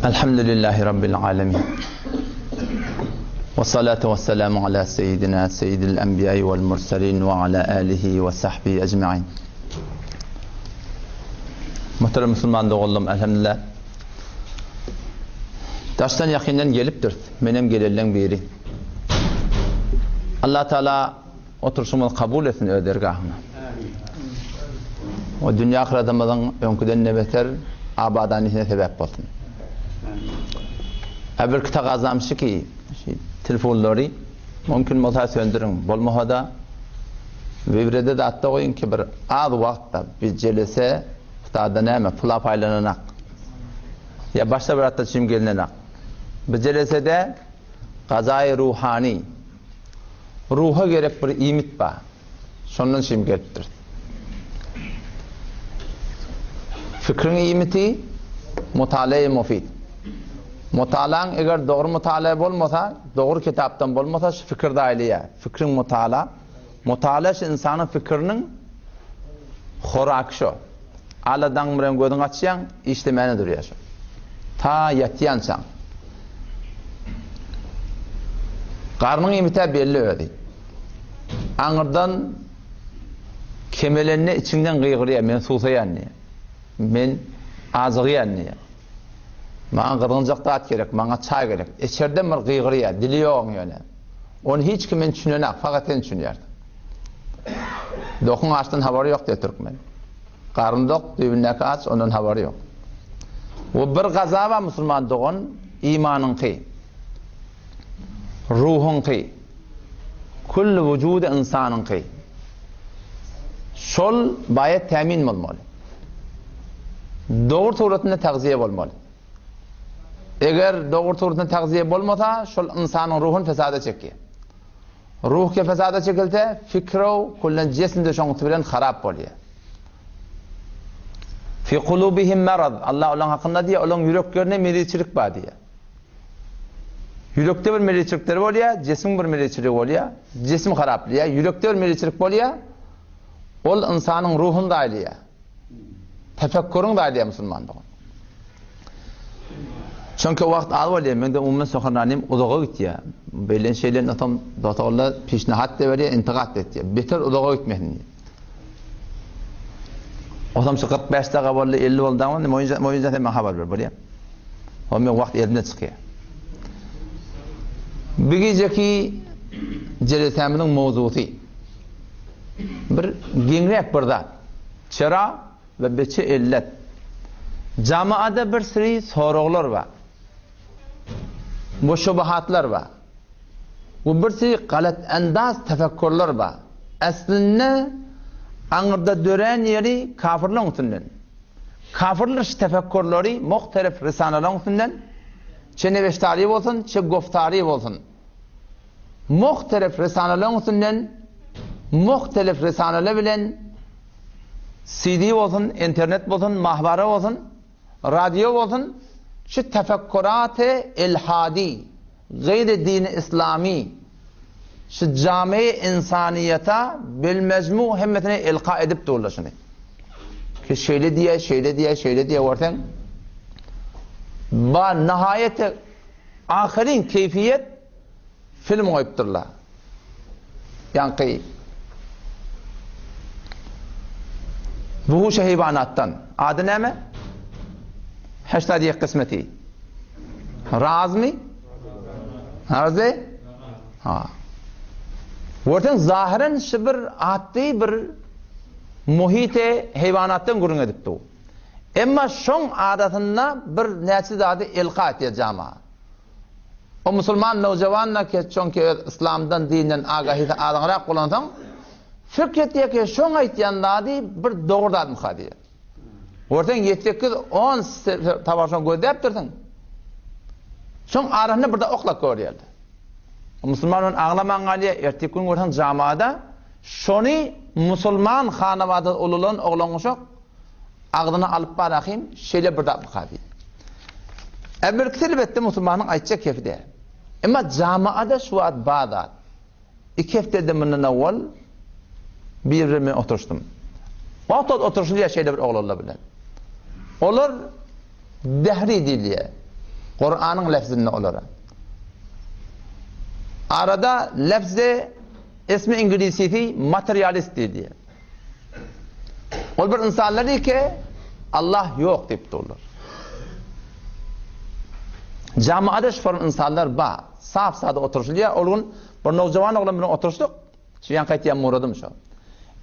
Elhamdülillahi Rabbil alemin. Ve salatu ve selamu ala seyyidina seyyidil enbiya'i vel murselin ve ala alihi ve sahbihi ecma'in. Muhterem musulman doganlarym, elhamdülillah. Daşdan yakından gelipdir. Menem gelenleň biri. Allah Teala oturşumyzy kabul etsin öz dergahynda. O dünýä ahyretimiziň öňküden de beter abadanysyna sebäp bolsun. Äwelki tagazam şu ki, şu telefonlary mümkin bolsa söndüriň, bolmasa-da wibrede zatda goýuň ki bir az wagtda bir jelese sada näme pula paýlananak. Ýa başga bir atda çüm gelnenak. Bu jelesede gazaýy ruhany Ruha gerek bir iýmit bar. Şondan şim gelipdir. Fikriň iýmiti mutalaýy mufid. Mutalaň eger dogry mutala bolmasa, dogry kitapdan bolmasa şu fikir daýlaýar. Fikriň mutala. Mutala şu ynsanyň fikiriniň horaky şo. Aladaň bilen gözüňi açýaň, işlemäne durýar şo. Ta ýatýançaň. Garnyň iýmit-ä belli özi. Aňyrdan kemelende içiňden gygyrýar, men susaýan diýýär. Men ajygýan diýýär. Maňa gyzgynjak zat gerek, maňa çaý gerek. Içerden bir gygyrýar, dili ýoguň ýöne. Ony hiç kim men düşünenak, fakat sen düşünýärsiň. Dokuň açdan habary ýok diýýär türkmen. Garny dok, düýbündäki aç, ondan habary ýok. We bir gaza bar musulman dogan, imanyňky, ruhuňky, külli wujudy ynsanyňky. Şol baýat tämin bolmaly. Dogry suratynda tagziýe bolmaly. Eger dogry suratynda tagziýe bolmasa, şol ynsanyň ruhuny fesada çekýär. Ruh ke fesada çekilse, fikrow kullen jesm-de şoňsy bilen harap bolýar. Fi kulubihim merad, Allah olaň hakynda diýýär, olaň ýüreklerinde meriçilik bar diýýär. Ýürekde bir meriçilikleri bolýar, jesmiň bir meriçiligi bolýar, jesm haraplaýar, ýürekde bir meriçilik bolýar, ol ynsanyň ruhuny zaýalaýar. Tefekkürüň zaýalaýar musulman dogan. Çünki wagt az bolýar, mende umuman sohananym uzaga gitýär. Beýlen şeýlen otam dotaglar pişnahat de berýär, intigat de etýär. Beter uzaga gitmesin diýip. Otam şu 45 daga boldy, 50 boldy daňy, moýunja moýunja sen maňa habar ber, bolýar. O men wagt elimden çykýar. Bu gijeki jelesämiziň mowzusy bir geňräk bir zat. Çera we beçe ellet. Jamaada bir süri soraglar bar. We şubuhatlar bar. We bir süri galat endaz tefekkurlar bar. Aslynda aňyrda dörän ýeri kafirlaryň üstünden. Kafirler şu tefekkurlary muhtelif risalalaryň üstünden, çe nebeştary bolsun, çe goftary bolsun. Muhtelif risalalaryň üstünden, muhtelif risalalar bilen CD bolsun, internet bolsun, mahwara bolsun, radio bolsun, şu tefekkuraty ilhadi, gaýry dini islami, şu jame-i insaniýeta bilmejmu hemmesine ilka edip durlar şuny. Ki şeýle diýýär, şeýle diýýär, şeýle diýýär görseň, ba nihaýeti ahyryn keýfiýet film goýupdyrlar. Ýaňky Wuhuşy heýwanatdan. Ady näme? Heştad ýek kysmeti. Razmy? Razy? Ha. Görseň zahyren şu bir atdy bir muhite heýwanatdan gürrüň edip dur. Emma şoň arasynda bir näçe zady elka etýär jama. O musulman nowjawan-da ki, çonki öz yslamdan, dinden agahysy azyňrak bolansoň, pikir etýär ki, şoň aýtýan zady bir dogry zatmyka diýýär. Görseň, ýedi-sekiz, on tabak şoň gözläpdirsiň. Şoň arasynda bir-de oklap görýärler. O musulman ony aňlaman galýar, erteki gün görseň jamada şony musulman hanabada ulalan oglan-uşak Agzyna alyp bar ahym, şeýle bir zatmyka diýip. Äwelkisi elbetde musulmanyň aýtjak kefi däl. Emma jamaada şu wagt bar zat. Iki hepdede mundan owal biri bilen men oturyşdym. Wagt-wagt oturyşylýar şeýle bir oglanlar bilen. Olar dähri diýilýär. Kuranyň lefzinde olara. Arada lefzi ismi ingilisisi materialist diýilýär. Ol bir ynsanlar diýdi ki, Allah ýok diýip durlar. Jamaada şu form ynsanlar bar. Sap sada oturyşylýar. Ol gün bir nowjawan oglan bilen oturyşdyk. Şu ýanky aýtýan muradym şo.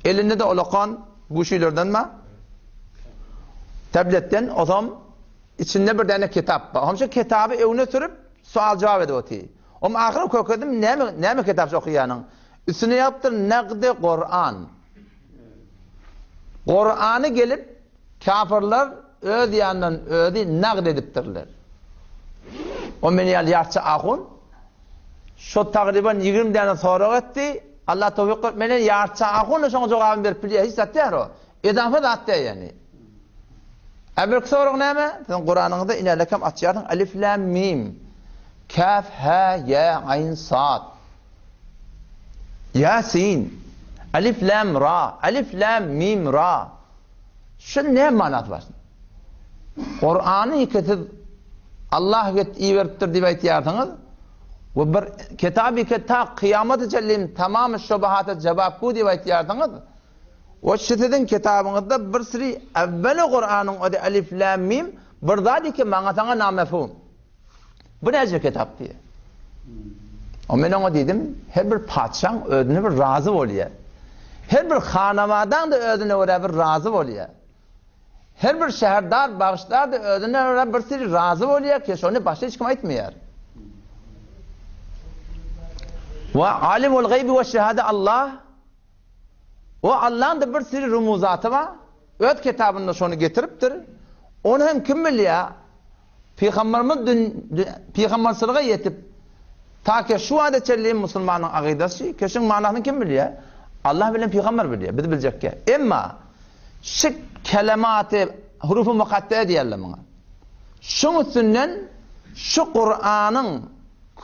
Elinde-de olakan guşylardan bar. Tabletden osam içinde bir däne kitap bar. Hom şu kitaby öňüne sürüp sual-jogap edip otyr. Om ahyry kökedim näme näme kitap şu okaýanyň? Üstüne ýazypdyr Nagdy Kuran. Kurany gelip kafirler öz ýanyndan özi nagd edipdirler. O men ýaly ýarça ahun şo tagryban 20 däne sorag etdi. Allah towfyk berip menen ýarça ahun şoňa jogabyny berip bilýär. Hiç zat däl o. Edafa zat däl ýani. Äwelki sorag näme? Siziň Kuranyňyzda inälekam açýarsyň Alif lam mim Kaf ha ya aýn sad Ýasin, Alif Lam Ra, Alif Lam Mim Ra. Şuň näme manasy bar? Kurany ki siz Allah get iberipdir diýip aýtýarsyňyz we bir kitaby ki ta kyýamata çenli tamam şubahata jogap ku diýip aýtýarsyňyz. We şu siziň kitabyňyzda bir siri awweli Kuranyň özi Alif Lam Mim bir zat ki maňa saňa namefhum. Bu näce kitap diýýär. O men oňa diýdim, her bir patyşaň özüne bir razy bolýar. Her bir hanabadaň-da özüne görä bir razy bolýar. Her bir şäherdar, bagşdar-da özüne görä bir siri razy bolýar ki, şony başga hiç kim aýtmaýar. Wa alimul gaýbi we şehade Allah. O Allaň-da bir siri rumuzaty bar. Öz kitabynda şony getiripdir. Ony hem kim bilýär? Pygamberimiz pygamberçilige ýetip, ta ke şu wagta çenli musulmanyň akydasy, keşiň manysyny kim bilýär? Allah bilen pygamber bilýär, biz biljekkä. Emma şu kelematy hurufy mukattea diýerler muňa. Şuň üstünden şu Kuranyň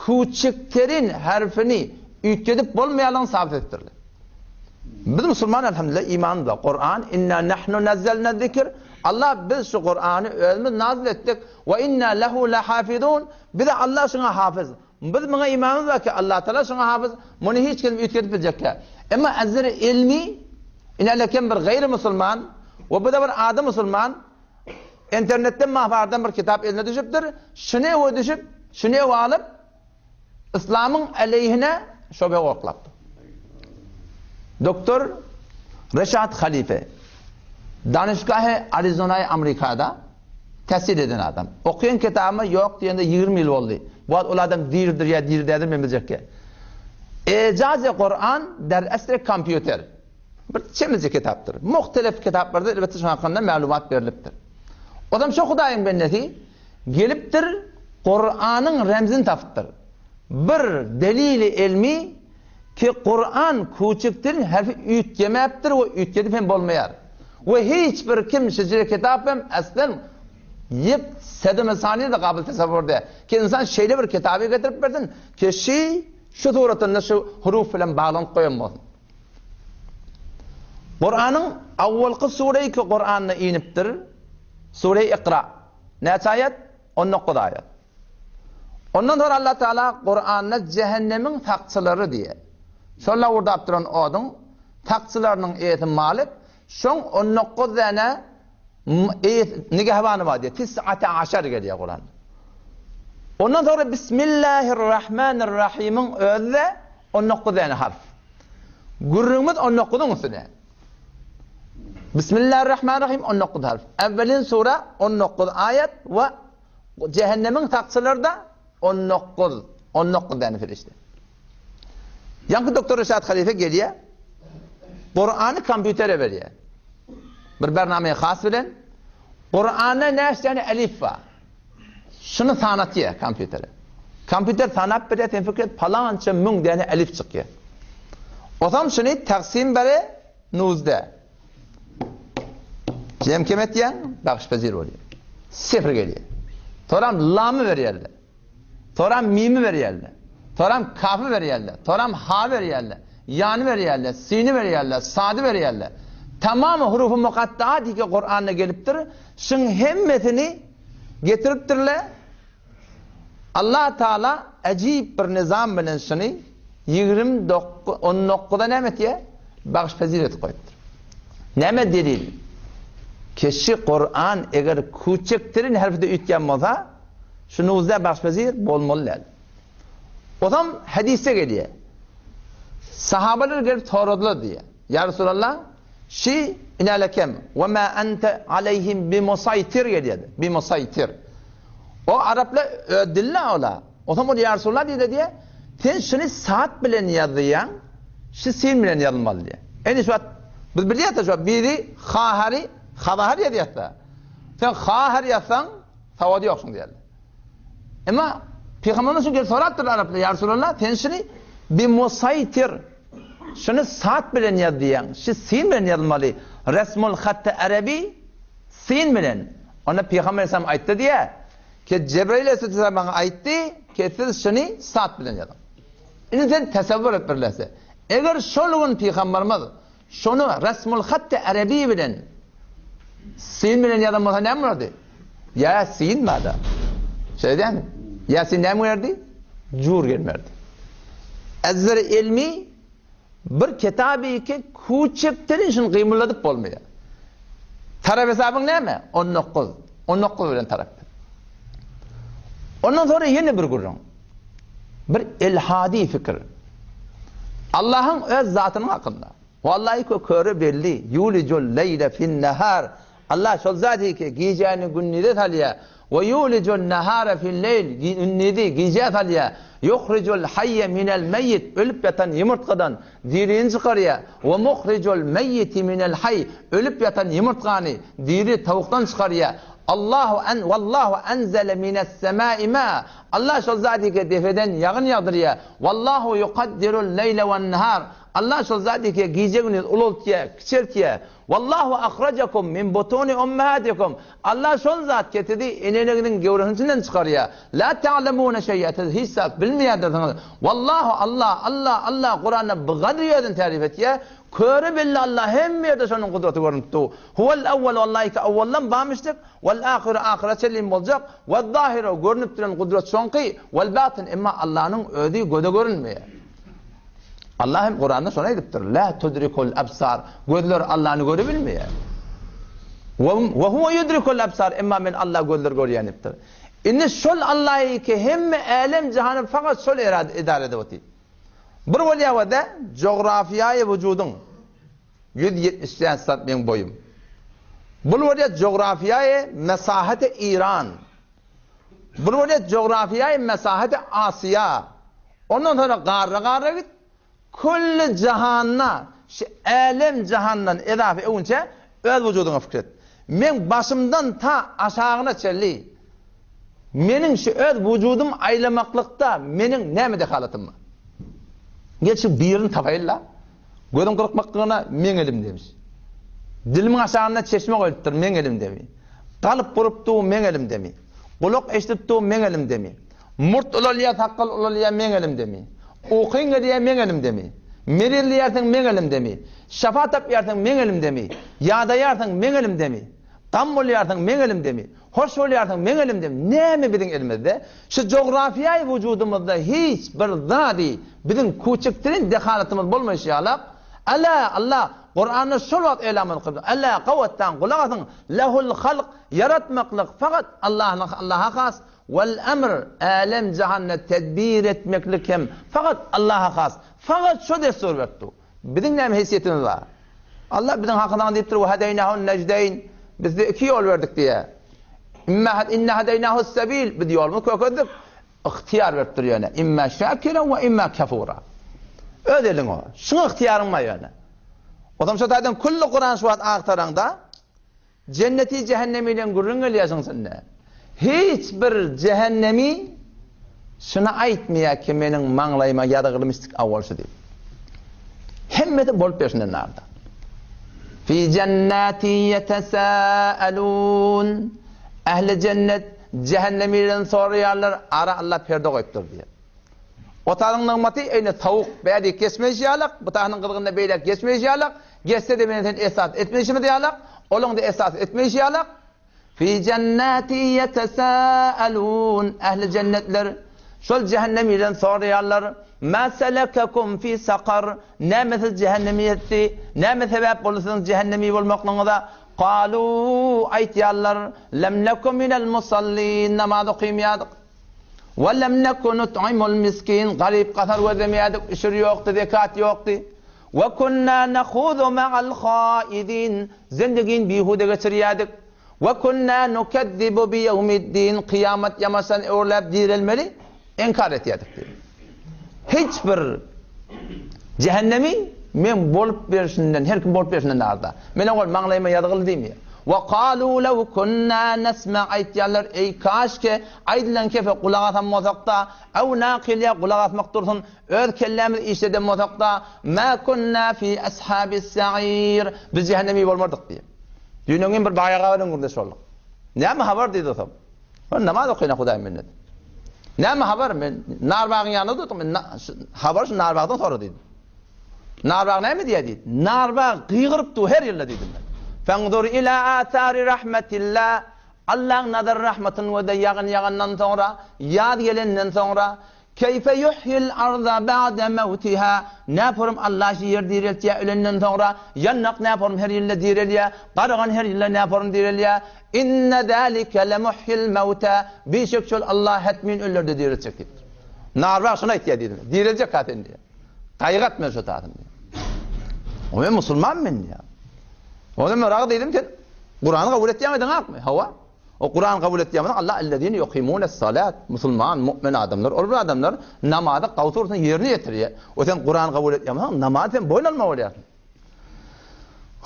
küçükterin harfini üýtgedip bolmaýanlygyny sabit edipdirler. Biz musulman elhamdülillah imanymyz bar. Kuran inna nahnu nazzalna zikr. Allah biz şu Kurany özümiz nazil etdik we inna lehu lahafizun. Bize Allah şuňa hafyz. Biz muňa imanymyz bar ki Allah Taala şuňa hafyz. Muny hiç kim üýtgedip biljekkä. Emma azir ilmi inelekem bir gaýry musulman we bu da bir ady musulman internetden mahfardan bir kitap eline düşüpdir. Şuny ewe düşüp, şuny ewe alyp Yslamyň aleýhine şobe oklapdyr. Doktor Reşat Halife Danışgahy Arizonaý Amerikada täsir eden adam. Okaýan kitabyma ýok diýende 20 ýyl boldy. Bu wagt ol adam diridir ýa diri däldir men biljekge. Ejazy Kuran der esri kompýuter. Bir çemizje kitapdyr. Muhtelif kitaplarda elbetde şoň hakynda maglumat berlipdir. Odam şo Hudaýyň bendesi Gelipdir, Kuranyň remzini tapypdyr. Bir delili elmi ki Kuran küçükdir, herfi üýtgemäpdir we üýtgedip hem bolmaýar. We hiç bir kim şejere kitap hem aslen ýek sedeme saniýe-de gabyl tesewwur däl. Ki ynsan şeýle bir kitaby getirip bersin ki şi şu suratynda şu huruf bilen baglanyp goýan bolsun. Kuranyň awwalky sureýi ki Kuranda inipdir, Sure-i Ikra. Näçe aýat? 19 aýat. Ondan soň Allah Taala Kuranda jähennemiň sakçylary diýýär. Şol lawurdap duran oduň sakçylarynyň eýesi Malik, şoň 19 däne eýesi nigehbany bar diýýär. Tis'ate aşar gelýär Kuranda. Ondan soňra Bismillahirrahmanirrahimiň özi-de 19 däne harf. Gürrüňimiz 19-yň üstüne. Bismillahirrahmanirrahim 19 harf. Evvelin sura 19 aýat we cehennemiň sakçylary da 19 19 däne perişde. Ýaňky doktor Reşat Halife gelýär. Kurany kompýutere berýär. Bir bername has bilen Kuranda näçe däne elif bar? Şuny sanatýar kompýutere. Kompýuter sanap berýär, sen pikir et, palança müň däne elif çykýar. Osam şuny taksim bere nuzde. Jem kem etýäň, bagşpezir bolýar. Sifr gelýär. Soram lamy berýärler. Soram mimi berýärler. Soram kafy berýärler. Soram ha berýärler. Ýany berýärler, sini berýärler, sady berýärler. Tamamy hurufy mukattaa diýip Kuranda gelipdir. Şuň hemmesini getiripdirler. Allah Taala äjip bir nizam bilen şuny 29 19-a näme etýär? Bagşpezir edip goýupdyr. Näme delil? Keşi Kuran eger küçükdirin harfde üýtgän bolsa, şu nuzde bagşpezir bolmaly däl. Ozam hadisde gelýär. Sahabalar gelip soradylar diýýär. Ýa Resulallah, şi inälekem we ma ente aleyhim bimusaytir gelýär. Bimusaytir. O araplar öz dilli ola. Ozam ol ýa Resulallah diýdi diýýär. Sen şuny saat bilen ýazýaň, şi sin bilen ýazylmaly diýýär. Indi şu wagt biz bilýäris şu wagt biri ha hary, ha hary ýazýarsa. Sen ha hary ýazsaň, sawady ýok şuň diýerler. Emma Pygamberimiz üçin gelip sorapdyrlar araplar, Ýa Resulallah, sen şuny bi musaýtir, şuny sat bilen ýaz diýýäň, şi sin bilen ýazylmaly. Resmul hatty arabi sin bilen. Onda Pygamber aleyhisselam aýtdy diýýär, ki Jebraýyl aleyhisselam maňa aýtdy, ki siz şuny sat bilen ýazyň. Indi sen tesewwür et birlese. Eger şol gün Pygamberimiz Şony resmul hatty arabi bilen sin bilen ýazan bolsa näme bolardy? Ýa sin barda. Şeýle dälmi? Ýa sin näme bolardy? Jur gelmerdi. Ezzer ilmi bir kitaby ki küçükdirin şuny gymylladyp bolmaýar. Tarap hesabyň näme? 19. 19 bilen tarap. Ondan sonra ýene bir gürrüň. Bir ilhadi fikir. Allahyň öz zatynyň hakynda. Wallahi kö köre belli, Ýulijul leýle fin nahar. Allah şol zat ki gijäni gündize salýar. We ýulijul nahara fil leýl, gündizi gijä salýar. Ýuhrijul haýýe minel meýit, ölüp ýatan ýumurtgadan dirini çykarýar. We muhrijul meýiti minel haý, ölüp ýatan ýumurtgany diri towukdan çykarýar. Allahu en wallahu enzele mines semai ma. Allah şol zat ki depeden ýagyn ýagdyrýar. Wallahu yukaddirul leýle wen nahar. Allah şol zat ki gije-gündiz ulaltýar, kiçeltýär. Wallahu ahrajakum min butuni ummahatikum. Allah şol zat ki sizi eneligiňiziň göwresiniň içinden çykarýar. La ta'lemune şeý'a siz hiç zat bilmeýärdirsiňiz. Wallahu Allah Allah Allah Kuranda bigadr özüni tärife etýär. Köre belli Allah hemme ýerde şonuň gudraty görünip dur. Huwel awwal Wallahi ki awwaldan barmyşdyk, wel ahyru ahyra çenli boljak, wez zahiru görünip duran gudrat şoňky, wel batyn emma Allanyň özi göze görünmeýär. Allah hem Kuranda şony aýdypdyr. La tudrikul absar. Gözler Allany göre bilmeýär. We huwe yudrikul absar. Emma men Allah gözler görýän diýipdir. Indi şol Allahy ki hemme älem jahany fakat şol edara edip otyr. Bir bolýar we-de jografiýaýy wujudyň 175 sant meň boýum. Bul bolýar jografiýaýy mesaheti Iran. Bul bolýar jografiýaýy mesaheti Asiýa. Ondan soňra garra-garra git, külli jahanda, şu älem jahandan edafi öwünçä öz wujudyňa pikir et. Meň başymdan ta aşagyna çenli meniň şu öz wujudym aýlamaklykda meniň näme dehalatym bar? Gel şu birini tapaýyn-la. Gözüň gyrpmaklygyna meň elimdemiş. Dilimiň aşagynda çeşme goýlupdyr, meň elimdemi? Galyp gurup dur, meň elimdemi? Gulak eşidip dur, meň elimdemi? Murt ulalýar, sakgal ulalýar, meň elimdemi? Ukyň gelýär, meň elimdemi? Merizleýärsiň, meň elimdemi? Şafa tapýarsyň, meň elimdemi? Ýadaýarsyň, meň elimdemi? Gam bolýarsyň, meň elimdemi? Hoş bolýarsyň, meň elimdemi? Näme biziň elimizde? Şu jografiýaýy wujudymyzda hiç bir zady biziň kuçikdirin dehalatymyz bolmaýşy ýalak, Älä, Allah, Kuranda şol wagt elam edildi, Älä, gawatdan gulak asyň, lehul halk, ýaratmaklyk fakat Allahnyň, Allaha has, wel emr, älem-jahanda tedbir etmeklik hem fakat Allaha has, fakat şo dessur beripdi. Biziň näme hesiyetimiz bar? Allah biziň hakymyzda diýipdir, "Ve hedeynahu'n necdeyn." Biz size iki ýol berdik diýýär. Imma inna hedeynahu's sebil. Biz ýolumyzy kökezdik. Ygtyýar beripdir ýöne. Imma şakiran we imma kafura. Öz eliň o. Şuňa ygtyýaryň bar ýöne. Ozam şo taýdan külli Kuran şu wagt agtaraňda Jenneti jähennemi bilen gürrüň gelýär şuň içinde. Hiç bir jähennemi şuny aýtmaýar ki meniň maňlaýyma ýazgylymişdik awal şu diýip. Hemmesi bolup ýör şundan narda. Fi jennatin ýetesâelûn. Ähli jennet jähennemilerden soraýarlar, ara Allah perde goýupdyr diýip. O taýyň nygmaty eýne sowuk, bärik geçmeýşi ýalak, bu taýynyň gyzgynda beýläk geçmeýşi ýalak, geçse-de meni sen esas etmeýşimiz ýalak, olaň-da esas etmeýşi ýalak. Fi jennati ýetesâelûn, ähli jennetler şol jähennemiden soraýarlar, Mâ selekekum fî sakar, näme sizi jähennemi etdi, näme sebäp boldy siziň jähennemi bolmaklygyňyza? Galû, aýtýarlar, Lem neku minel musallin, namaz okymýardyk. We lem neku nut'imul miskin, garyp-gasar gözlemeýärdik, üşür ýokdy, zekat ýokdy. We kunna nahuzu ma'al haidin, zendigin bihuda geçirýärdik. We kunna nukezzibu bi ýewmiddin, kyýamat ýamaşan öwrüläp direlmeli, inkar etýärdik diýdi. Hiç bir jähennemi men bolup berşinden, her kim bolup berşinden arda. Men ol maňlaýyma ýazgyly diýmeýär. We kalu lew kunna nesme aýtýarlar, eý kaşke aýdylan kefe gulak asan bolsak-da, ew naqil ýa gulak asmak dursun, Öz kellämizi işleden bolsak-da, Mä kunna fi ashabis-sa'ir, biz jähennemi bolmardyk diýip. Düýn-öňňin bir baý aga bilen gürleşip bolduk. Näme habar diýdi otam. Men namaz okaýan Hudaýa minnet. Näme habar? Men Narbagyň ýanynda durdum. Men habar şu Narbagdan sora diýdim. Narbag näme diýýär diýdi. Narbag gygyryp dur her ýylda diýdim men. Fenzur ila athari rahmetillah. Allaň nazar rahmatyny gözle ýagyn ýagandan soňra, ýaz gelenden soňra, Keýfe ýuhyil arda ba'de mewtiha, Näporum Allah ýer direltýär ölenden soňra, ýandak näporum her ýylda direlýär, garagan her ýylda näporum direlýär. Inne zalike lemuhyil mewta, Bişek şol Allah hetmin ölüleri-de direltjek diýipdir. Narbag şuny aýtýar diýdim. Direljek-ha sen diýýär. Gaýgy etme şo taýdan diýýär. O men musulman men diýýär. Onda men ragy diýdim sen Kurany kabul etýäňmi edeňakmy? Hawa. O Kurany kabul etýän bolsaň, Allah ellezine yukimunes salat, musulman, mu'min adamlar, ol bir adamlar namazy gawy suratynda ýerine ýetirýär. O sen Kurany kabul etýän bolsaň, namazy sen boýun almaly bolýarsyň.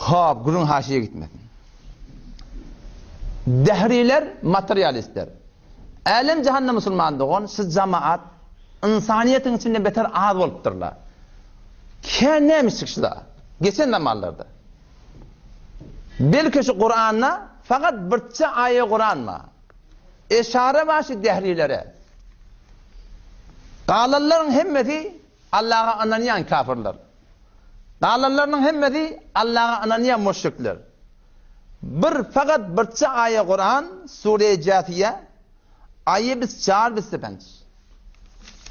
Hop, gürrüň haşiýe gitmesin. Dehriler, materialistler. Älem jahanda musulman dogan, şu jamaat ynsanyýetiň içinde beter az bolupdyrlar. Kän nämişik şu zat? Geçen zamanlarda. Belki şu Kuranda fakat birçe aýa Kuran bar. Eşara bar şu dehrilere. Galanlaryň hemmesi Allaha ynanýan kafirler. Galanlarynyň hemmesi Allaha ynanýan müşrikler. Bir fakat birçe aýa Kuran Sure-i Jasiýe aýa biz çar biz sepenç.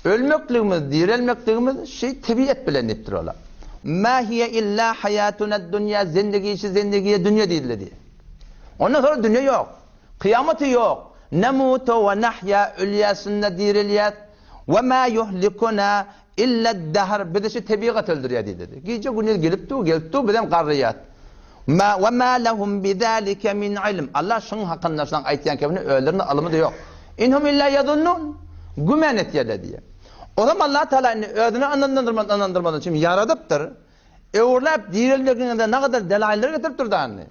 Ölmekligimiz, direlmekligimiz şi tebiat bilen diýipdir olar. Mä hiýe illa haýatunad-dunýa zendigi şi zendigiýe dünýe diýdile diýýär. Ondan soňra dünýe ýok. Kyýamaty ýok. Nemutu we nahýa ölýäs şunda direlýäs. We mä ýuhlikuna illa-d-dahr bizi şi tebigat öldürýär diýdile. Gije gündiz gelip dur, gelip dur bizem garraýas. Ma we ma lehum bizalike min ilm. Allah şuň hakynda şulaň aýtýan kebini özlerinde ylymy-da ýok. In hum illa ýazunnun. Güman etýärler diýýär. Ozam Allah Taala indi özüne ynandyrmaz ynandyrmaz üçin ýaradypdyr. Öwürläp direlmegiňizde nagadar delaýyllar getirip durdy indi.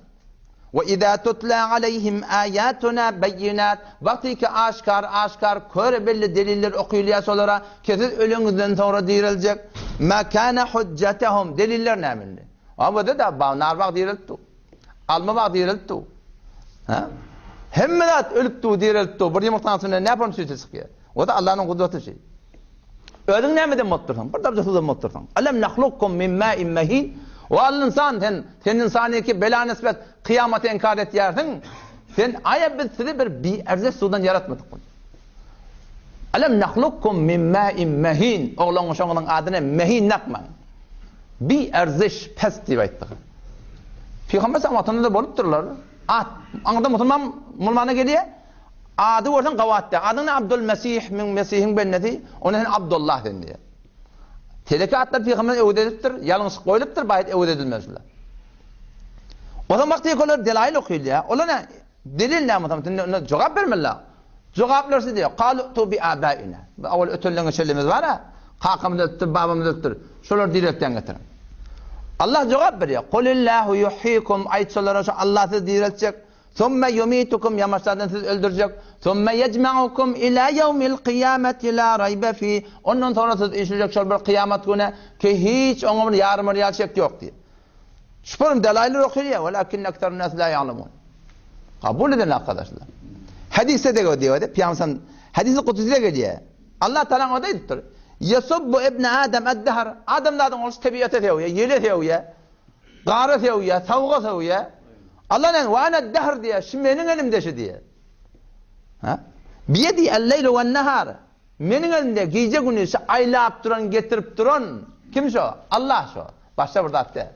We iza tutla aleýhim aýatuna beýinat. Wagty ki aşkar aşkar köre belli deliller okylýar şolara ki siz öleňizden soňra direljek. Ma kana hujjatahum. Deliller näme indi? Obada-da bag, nar bag direlip dur. Alma bag direlip dur. Ha? Hemme zat ölüp dur, direlip dur. Bir ýumurtganyň içinden näme süýji çykýar? O da Allanyň gudraty şeý. Özüň nämeden bolup dursuň? Bir damja suwdan bolup dursuň. Alam nahlukkum min ma'in mahin. O al insan sen, sen insan ki bela nisbet kyýamaty inkar etýärsiň. Sen aýa biz sizi bir biärzeş suwdan ýaratmadyk. Alam nahlukkum min ma'in mahin. Oglan şoňuň adyna mehin dakmaň. Bi erziş pes diýip aýtdyk. Pygamber sallam wagtynda-da bolupdyrlar. At, aňyrda musulman mulmana gelýär. Ady görseň gabat diýýär. Adyň ne Abdul Mesih, men Mesihiň bendesi, onda sen Abdullah sen diýýär. Teleke atlar pygamber öwez edipdir, ýalňyşyk goýlupdyr, baýat öwez edilmez şular. O zaman wagty olar delail okylýar. Olar ne? Delil näme bolsa, sen onda jogap bermeli. Jogaplar şu diýýär, Kalu tu bi abaina. Bu awal ötenleň şelimiz bar-a. Kakamyz ölüpdir, babamyz ölüpdir. Şolary direltýän getiriň. Allah jogap berýär. Kulillahu yuhyikum aýt şolara şu Allah sizi direltjek. Summe yumitukum ýamaşlardan sizi öldürjek. Summe yecmaukum ila ýewmil kyýameti la raýbe fi. Ondan soňra sizi üýşürjek şol bir kyýamat güne ki hiç oňa bir ýarym bir ýaly şek ýok diýip. Şuparyň delaýyly okylýar, welakinne ekserun nas la ýa'lemun. Kabul eden arkadaşlar. Hadisde de diýýär, Pygamber hadisi kudside gelýär. Allah Taala oda aýdypdyr. Yasubbu ibn Adam ad-dahr. Adamzadyň ol tebiata söwýär, ýele söwýär, gara söwýär, sowuga söwýär. Allah näme? Wa ana dahr diýýär. Şu meniň elimde şu diýýär. Ha? Biyedi el-leýlu wen-nahar. Meniň elimde gije güni şu aýlap duran, getirip duran kim şo? Allah şo. Başga bir zat däl.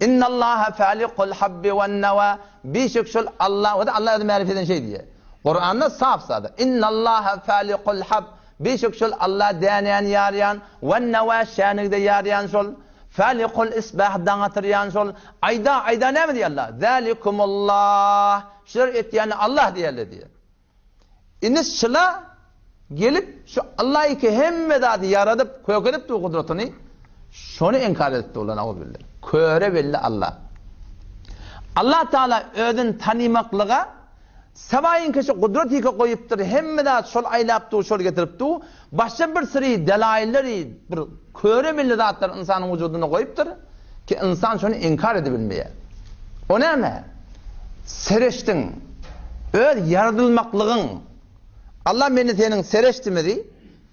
Innallaha falikul habbi wen-nawa. Bişek şol Allah, o da Allah özü märif eden şey diýýär. Kuranda sap sada. Innallaha falikul hab. Bişek şol Allah dänäni ýarýan, wen-nawa şänigde ýarýan şol. Falikul isbah daň atyrýan şol. Aýda, aýda näme diýýär Allah? Zalikumullah. Şular etýäni Allah diýerler diýýär. Indi şula gelip şu Allah iki hemme zady ýaradyp, kökedip dur gudratyny, şony inkar edip durlar nauzubilla. Köre belli Allah. Allah Taala özüni tanymaklyga sabaýyn şu gudrat iki goýupdyr, hemme zat şol aýlap dur, şol getirip dur. Başga bir syry delailleri, bir köre belli zatlar ynsanyň wujudynda goýupdyr ki ynsan şony inkar edibilmeýär. O näme? Sereşdiň, öz ýaradylmaklygyň, Allah meni seniň sereşdimizi,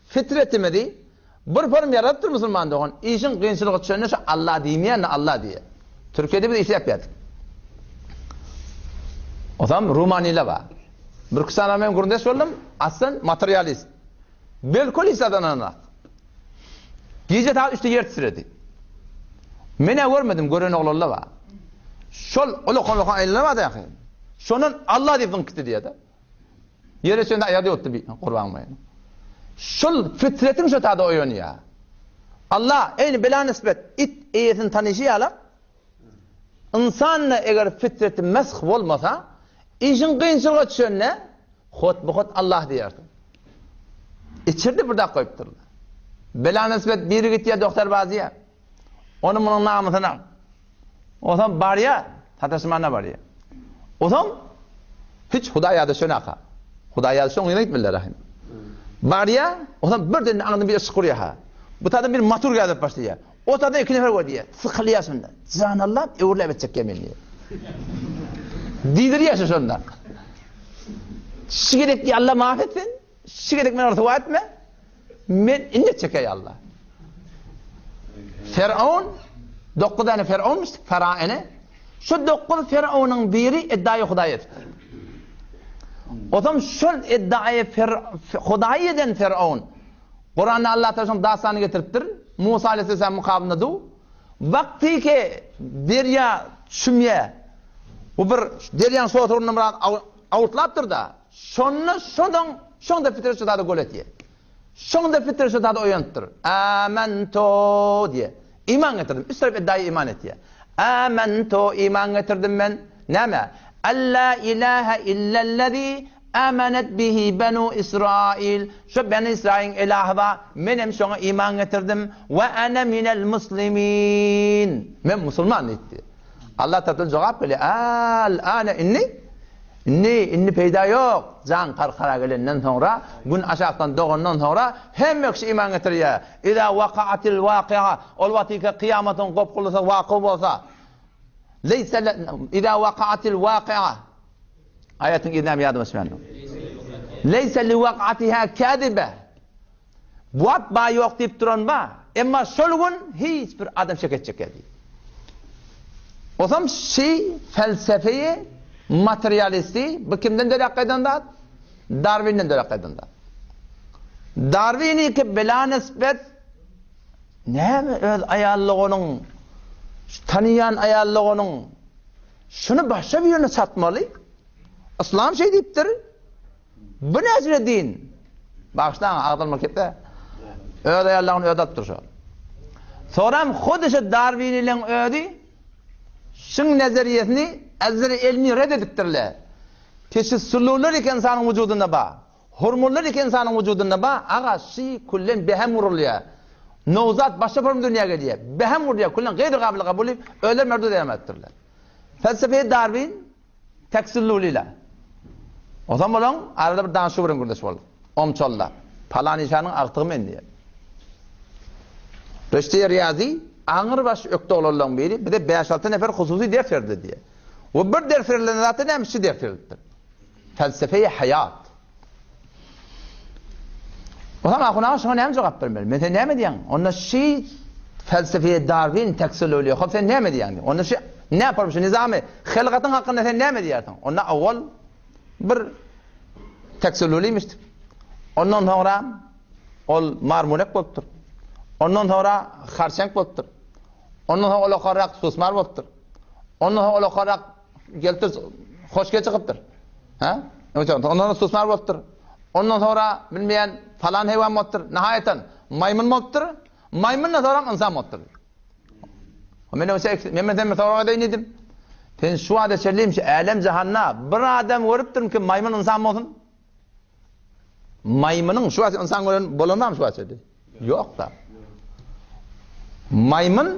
fitretimizi bir form ýaradypdyr musulman dogan, işiň kynçylygy düşende şu Allah diýmeýän-de Allah diýýär. Türkiýede biz işläp ýadyk. Osam Rumanyla bar. Bir iki sany men gürrüňdeş boldum, aslan materialist. Belkul hiç zada ynanmaz. Gije sagat üçde ýer titredi. Men-ä görmedim, gören oglanlar bar. Şol ulakan-ulakan aýlanar bardy ýaky. Şondan Allah diýip zyňyp gitdi diýýär-de. Ýere düşende aýagy ýokdy bi Gurbanbaýyň. Şol fitretiň şo tada oýanýar. Allah, eýni bela nisbet, it eýesini tanyşy ýalak, Ynsan-da eger fitreti mesh bolmasa, işiň kynçylyga düşende, hot-bu-hot Allah diýersiň. Içirdi bir zat goýupdyrlar. Bela nisbet biri gitýär dogtarbazyýa. Onuň munuň namysyna. Onsoň barýar, sataşmana barýar. Onsoň hiç Hudaý ýada şönaka. Hudaý ýada şoň ýüzüne gitmeliler ahim. Barýar, onsoň birden aňyna bir yşyk urýar ha. Bu taýdan bir motor gädip başlaýar. O taýdan iki nefer bolýar. Sykylýar şonda. Jan Allam öwrüläp etjek ýa men diýýär. Diýdirýär şu şonda. Şu gezek diýýär Allah maaf etsin. Şu gezek meni ryswa etme. Men indi etjek ýa Allah. Firaun 9 tane Firaunmuş, faraene. Şu 9 Firaunyň biri eddaýy Hudaý etipdir. Otam şol eddaýy Hudaý eden Firaun Kuranda Allah Taala şoň dastanyny getiripdir. Musa aleyhisselam mukabynda du. Wagty ki derýa çümýä. Bu bir derýaň soturyny biraz awutlapdyr da. Şonda şodan şoňda fitre şu zady gol etýär. Şoňda fitre şu zady oýanypdyr. Amantu diýe. Iman getirdim. Üç tarap eddaýy iman etýär. Amantu iman getirdim men. Näme? Alla ilaha illellezi Amenet bihi benu Israil, Şo beni Israiliň ilahy bar, men hem şoňa iman getirdim, we ene minel muslimin, men musulman diýipdi. Allah tarapdan jogap gelýär, Al ane indi, indi, indi peýda ýok, jan karkara gelenden soňra, gün aşakdan dogandan soňra hemme kişi iman getirýär. Iza wakaatil wakia, ol wagtyka kyýamatyň gopgulusy waky bolsa, leýse iza wakaatil wakia, Aýatyň yzy näme ýadyma düşmändir. Leýse liwakatiha käzibe. Bu wagt ba ýok diýip duran ba. Emma şol gün hiç bir adam şek etjek ýa diýip. Osam şi felsefeýi materialisti bu kimden döräp gaýdan zat? Darwinden döräp gaýdan zat. Darwiniki bela nisbet näme öz aýallygynyň şu tanyýan aýallygynyň Şuny başga birine satmaly. Yslam şeý diýipdir. Bu näcile din? Bagyşlaň, agzalma kepde. Öz aýallaryny özi alyp dur şo. Soram hudy şu Darwinileň özi şuň nezeriýesini azir elmi red edipdirler. Ki şu sulular iki ynsanyň wujudynda bar. Hormonlar iki ynsanyň wujudynda bar. Aga şy küllen behem urulýar. Nowzat başga form dünýä gelýär. Behem urýar, küllen gaýry gabyl kabul edip, özleri merdud edemezdirler. Felsefeýi Darwin teksillulyla. Onsoň bolaň arada bir danşy bilen gürleşip boldy. Omçalla. Palan işanyň agtygy men diýýär. Reşte Riýazi aňyr baş ökde oglanlaryň biri bize bäş-alty nefer hususy ders berdi diýýär. We bir ders berlen zatda näme şu ders berilipdir. Felsefeýi haýat. Onsoň ahun aga şoňa näme jogap bermeli? Men sen näme diýýäň? Onda şi felsefeýi Darwin teksilluly. Hop sen näme diýýäň? Onda şi. Näme şu nizamy hylgatyň hakynda sen näme diýersiň? Onda owal bir teksululymyşdyk. Ondan soňra ol marmulek bolupdyr. Ondan soňra harçeňk bolupdyr. Ondan soň ol okarrak susmar bolupdyr. Ondan soň ol okarrak gelipdir, hoşge çykypdyr. Hä? Ondan soň susmar bolupdyr. Ondan soňra bilmeýän falan heýwan bolupdyr. Nihaýatan maýmyn bolupdyr. Maýmyndan soňram ynsan bolupdyr. Men oňa men sen bir sorag edeýin diýdim. Sen şu wagta çenli şu älem jahanda bir adam görüpdirmi ki maýmyn ynsan bolsun? Maýmynyň şu wagt ynsan gören bolan barmy şu wagta çenli? Ýok-da. Maýmyn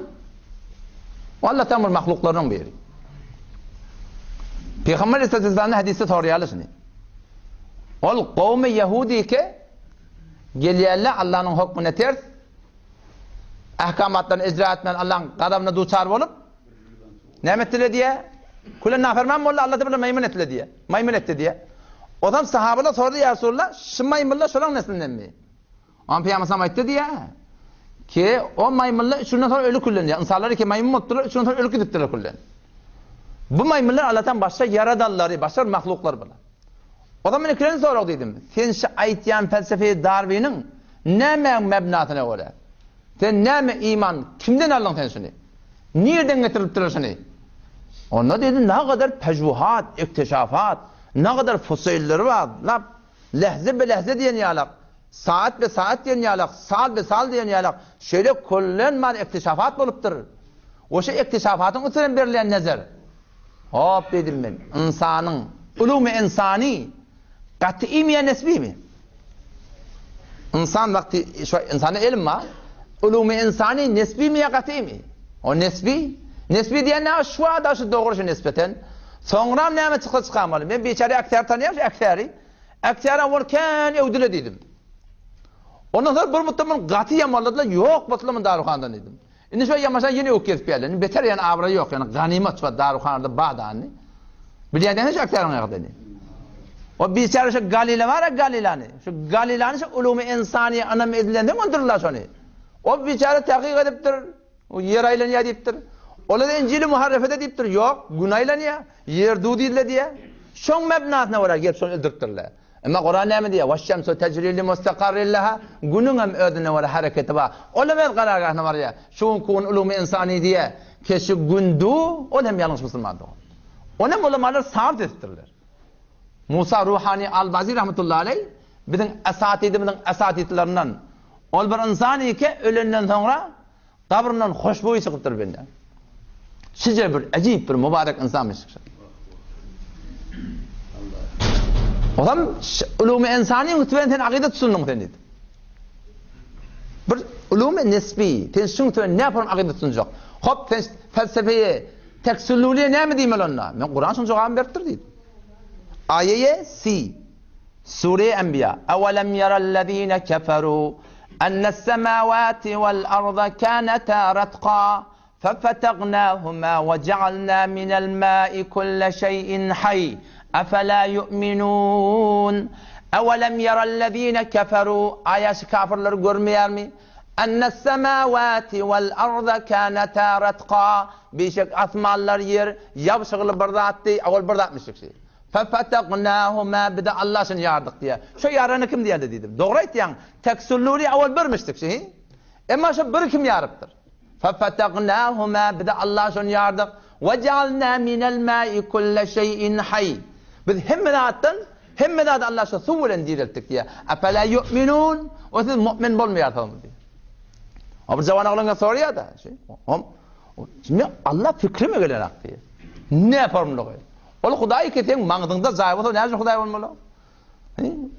Allah'tan bir mahluklarynyň biri. Peygamber Aleyhisselam hadisde soraýarlar şuny. Ol gowmy Yahudi ke gelýärler Allah'nyň hukmuna ters ahkamatlaryny icra etmän Allah'yň gazabyna duçar bolup näme etdiler diýe? Külen naferman boldy, Allah da bular maýmyn etdiler diýe. Maýmyn etdi diýe. O zaman sahabalar sordy ya Resulullah, şu maýmynlar şolaň neslindenmi? Oňa Pygamber sallam aýtdy diýýär ki, o maýmynlar üç günden soň öli küllen diýýär. Ynsanlar iki maýmyn bolupdyrlar, üç günden soň ölüp gidipdirler küllen. Bu maýmynlar Allahdan başga ýaradanlary, başga bir mahluklar bular. O zaman men ikilenji sorag diýdim. Sen şu aýtýan felsefeýi Darwiniň nämäň mebnasyna görä? Sen näme iman, kimden aldyň sen şuny? Nireden getirilipdirler şuny? Onda diýdi, nagadar pežuhat, ikteşafat, nagadar fuseýlleri bar, lap Lähze be lähze diýen ýalak, saat be saat diýen ýalak, sal be sal diýen ýalak, şeýle köllenman iktişafat bolupdyr. We şu iktişafatyň üstünden berilýän nezer. Hop diýdim men, ynsanyň ulumy ynsany gatymy ýa nesbimi? Ynsan wagty şu ynsanda elm bar. Ulumy ynsany nesbimi ýa gatymy? O nesbi. Nesbi diýen näme? Şu wada şu dogry şu nisbeten. Soňram näme çyksa çykamaly. Men biçäre Äktäri tanýan şu Äktäri. Äktäri owal kän öwdüle diýdim. Ondan soň bir mutda muny gaty ýamanladylar, ýok bolsular muny daruhanadan diýdim. Indi şu ýamaşan ýene öwüp gezip geldi. Indi beter ýany abraý ýok, ýany ganymat şu daruhanada badany. Bilýän däne şu Äktäriň ýagdaýyny. O biçäre şu Galile bar-a Galilany. Şu Galilany şu ulumy ynsanyýa ynam edilenden öldürdiler şony. O biçäre takyk edipdir. O ýer aýlanýar diýipdir. Olar Injili muharrefede diýipdir. Ýok, gün aýlanýar. Ýer du diýildi diýýär. Şoň mebnasyna görä gelip şony öldüripdirler. Emma Kuran näme diýýär? Waş-şemsu tejri li mustakarrin leha. Günüň hem özüne görä hereketi bar. Ol hem öz karargahyna barýar. Şu günki gün ulumy ynsany diýýär. Keşi gün du, ol hem ýalňyş musulmandyr. Ony hem ulamalar sabit edipdirler. Musa Ruhani Al-Bazi rahmetullahi aleý biziň esatidimiziň esatidlerinden. Ol bir ynsan eke ölenden soňra gabryndan hoşboý çykypdyr bende. Şije bir ejip bir mübarek ynsanmyş. Olam ulumy ynsany üstüne sen akyda tutundyň sen diýdi. Bir ulumy nisbi, sen şuň üstüne ne form akyda tutunjak? Hop sen felsefeýe, teksulluliýe näme diýmeli onda? Men Kuran şuň jogabyny beripdir diýdi. Aýeýe si. Sure Enbiýa, Ewelem ýerellezine keferu ennes-semawati wal-arda kanata ratqa fefetegnahuma we jealna minel-ma'i kulle şeý'in haý efela ýu'minun Ewelem ýerellezine keferu Aýa şu kafirler görmeýärmi? Ennes-semawati wal-arda kanata ratqa Bişek asmanlar ýer ýabşygly bir zatdy, owal bir zatmyşdyk şi. Fefeteknâhumâ bize Allah şuny ýardyk diýýär. Şo ýarany kim diýende diýdim. Dogry aýtýaň. Teksulluri owal birmişdik şi. Emma şo biri kim ýarypdyr? Fefeteknâhumâ bize Allah şuny ýardyk. Ve cealnâ minel mâi kulle şeýin haý. Biz hemme zatdan hemme zady Allah şo suw bilen direltdik diýýär. Efela ýu'minun? O siz mu'min bolmaýarsyňyzmy diýýär. O bir jawan oglan soraýar-da. Hom. Şimdi Allah fikrime gelenak diýýär. Ne formlygy? Ol Hudaý ki seň maňzyňda jaý bolsa näme üçin Hudaý bolmaly?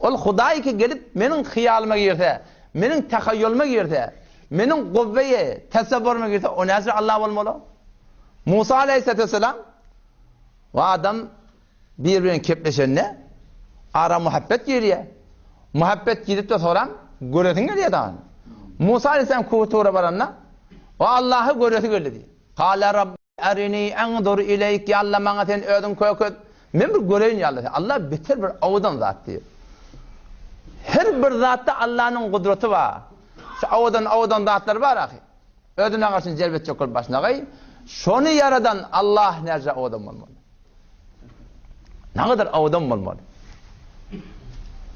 Ol Hudaý ki gelip meniň hyýalyma girse, meniň tahaýýulyma girse, meniň guvveýe tasawwuryma girse, o näme üçin Allah bolmaly? Musa aleyhisselam we adam bir bilen kepleşende ara muhabbet girýär. Muhabbet girip-de soran göresiň gelýär dagy. Musa aleyhisselam Kutura baranda o Allahy göresi geldi diýýär. Kale Rabbi Erini enzur ileýk, ýa Alla maňa sen özüň köket, men bir göreýin ýa Alla, Alla beter bir owadan zat diýip. Her bir zatda Allanyň gudraty bar. Şu owadan owadan zatlar bar ahy. Özüne garşy jelp etjek bolup başyna gaý. Şony ýaradan Allah näce owadan bolmaly. Nägadar owadan bolmaly.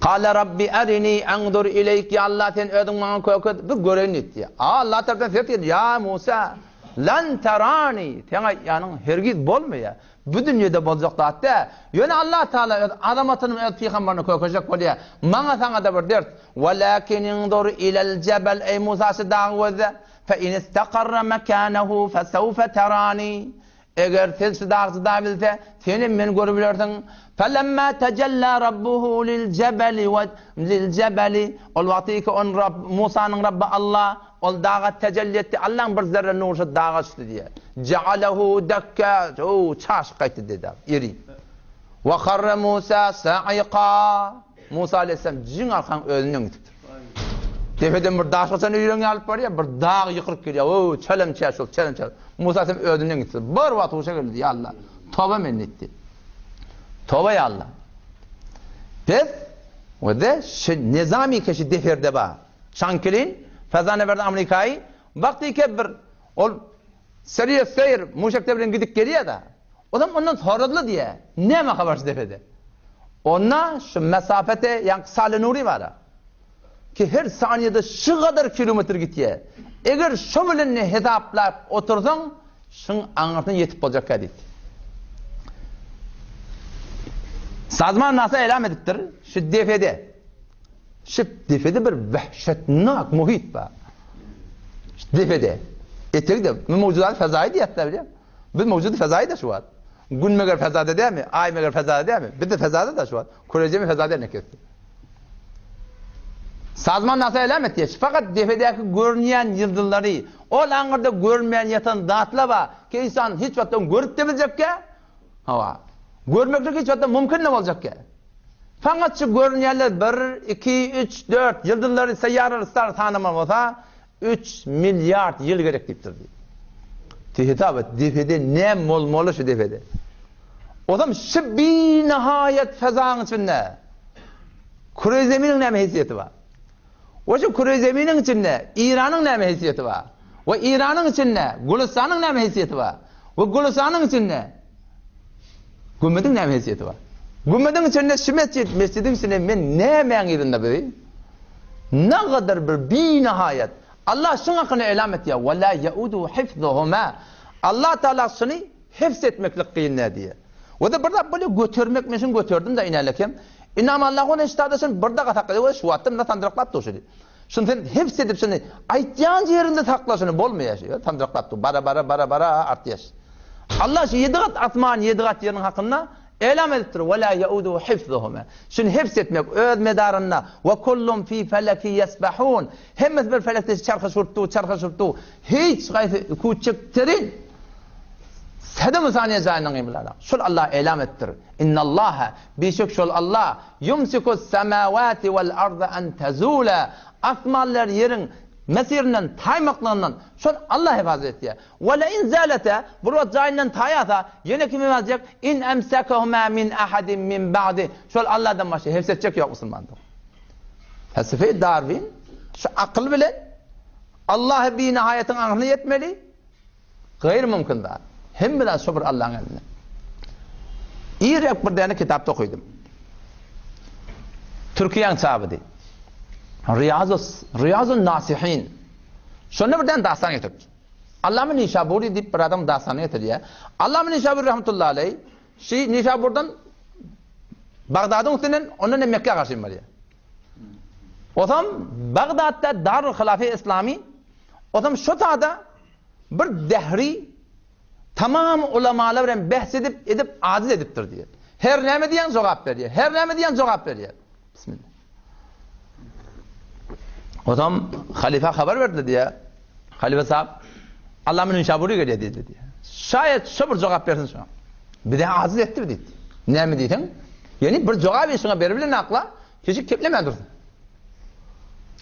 Kale Rabbi erini anzur ileyk ya Allah sen özüň maňa kökez bir göreýin diýdi. Allah tarapdan ses geldi. Ya Musa lan tarani sen aýtýanyň hergiz bolmaýar. Bu dünýede boljak zat däl. Ýöne Allah Taala öz azamatyny öz pygamberine kökezjek bolýar. Maňa saňa-da bir ders. Walakin inzur ilel jebel eý Musa şu dagy gözle. Fe in istakarra mekanehu fesewfe terani. Eger sen şu dag jyda bilse, senem meni görüp bilersiň. Felemma tejella rabbuhu lil jebeli we lil jebeli. Ol wagty ki on Rabb, Musanyň Rabby Allah, ol daga tejelli etdi. Allaň bir zerre nury şu daga düşdi diýýär. Jealehu dekka, ow, çaşyp gaýtdy diýdi dag, erip. We harra Musa sa'iqa. Musa aleyhisselam jyň arkan özünden gidipdir. Depeden bir daş gaçan öýreň ýalyp barýar, bir dag ýykylyp gelýär. O, çelem çäş bolup, çelem çäş. Musa aleyhisselam özünden gitdi. Bir wagt huşa geldi, ýa Allah, toba men diýdi. Toba ýa Allah. Pes, we de şu Nezami keşi deferde ba. Şankilin, Fezanewerd Amerikaýy, wagty ke bir ol Seriýa Seýr muşekler bilen gidip gelýär da. Olam ondan soradyla diýýär, Näme habar şu depede? Onda şu mesafete, ýaňky Saly Nury bar-a, ki her saniýede şu gadar kilometr gitýär. Eger şo bilen hesaplap otursaň, şuň aňyrsyna ýetip boljakka diýdi. Sazman NASA elam edipdir, şu depede, şu depede bir wehşetnak muhit bar. Şu depede, etegde, mewjudat fezaýy diýýärler bilýäňmi? Biz mewjudy fezaýda şu wagt. Gün meger fezada dälmi? Aý meger fezada dälmi? Biz-de fezada-da şu wagt. Küreje mi fezada ne kesdi? Sazman nasa elam etdi. Fakat depedäki görünýän ýyldyzlary, ol aňyrda görünmeýän ýatan zatlar bar. Ki insan hiç wagtda görüp-de biljekkä? Hawa. Görmeklik hiç wagtda mümkin-de boljakkä? Fakat şu görünýänler bir, iki, üç, dört ýyldyzlary, seýýaralary, star sanama bolsa, Üç milliard ýyl gerek diýipdir diýip. Ti hesap et, depede näme bolmaly şu depede? Ozam şu binihaýat fezaň içinde küre zeminiň näme hesiýeti bar? We şu küre zeminiň içinde Iranyň näme hesiýeti bar? We Iranyň içinde Gülüstanyň näme hesiýeti bar? We Gülüstanyň içinde Gümmediň näme hesiýeti bar? Gümmediň içinde şu mesjit, mesjidiň içinde men nämäň yzynda bizi? Nagadar bir binihaýat. Allah şuň hakynda elam etýär, Ve la yaudu hifzuhuma. Allah Taala şuny hifz etmeklik kyn däl diýýär. We de bir zat bolýar, götermek men şuny göterdim-de inälekem. Inam Allah ony ştada şuny bir daga saklaýar, we şu wagtda munda sandyraklap dur şuny. Şuny sen hifz edip şuny aýtýan ýerinde sakla şuny bolmaýar şu sandyraklap dur. Bara bara bara bara artýar. Allah şu ýedi gat asman, ýedi gat ýeriň hakynda elam edipdir, Ve la yauduhu hifzuhuma. Şuny hifz etmek öz medarynda, Ve kullun fi feleki yesbahun. Hemmesi bir felekde çarhyşyp dur, çarhyşyp dur. Hiç haýsy küçük terin sedem saniýe jaýyndan gymyldana. Şol Allah elam edipdir. Innallaha, bişek şol Allah, yumsikus semawati vel arda en tezula. Asmanlar ýeriň mesirinden taýmaklygyndan şol Allah hefazat etýär. Ve le in zalete, bir wagt jaýyndan taýasa, ýene kim hefaz etjek? In emsekehuma min ahadin min ba'di. Şol Allahdan başga hefz etjek ýok musulmandyr. Felsefe Darwin şu akyl bilen Allahy binihaýatyň aňryna ýetmeli, gaýry mümkin zat. Hemme zat şo bir Allahyň elinde. Irräk bir däne kitapda okydym. Türkiýäň çabydy. Riýazus, Riýazun Nasihin. Şonda bir däne dastan getiripdir. Allama Nişaburi diýip bir adam dastanyny getirýär. Allama Nişaburi rahmetullahi aleý şi Nişaburdan Bagdadyň üstünden ondan hem Mekgä garşy barýar. Osam Bagdatda Darul Hilafe Islami osam şo tada bir dehri tamam ulamalar bilen behs edip edip aciz edipdir diýär. Her näme diýen jogap berýär. Her näme diýen jogap berýär. Bismillah. Osam halifa habar berdi diýär. Halifa sahab Allah meni Nişaburi gelýär diýdi diýär. Şaýat şo bir jogap bersin şoňa. Bize aciz etdi diýdi. Näme diýseň? Ýani bir jogap şoňa berip bilen akla, keşik keplemän dursun.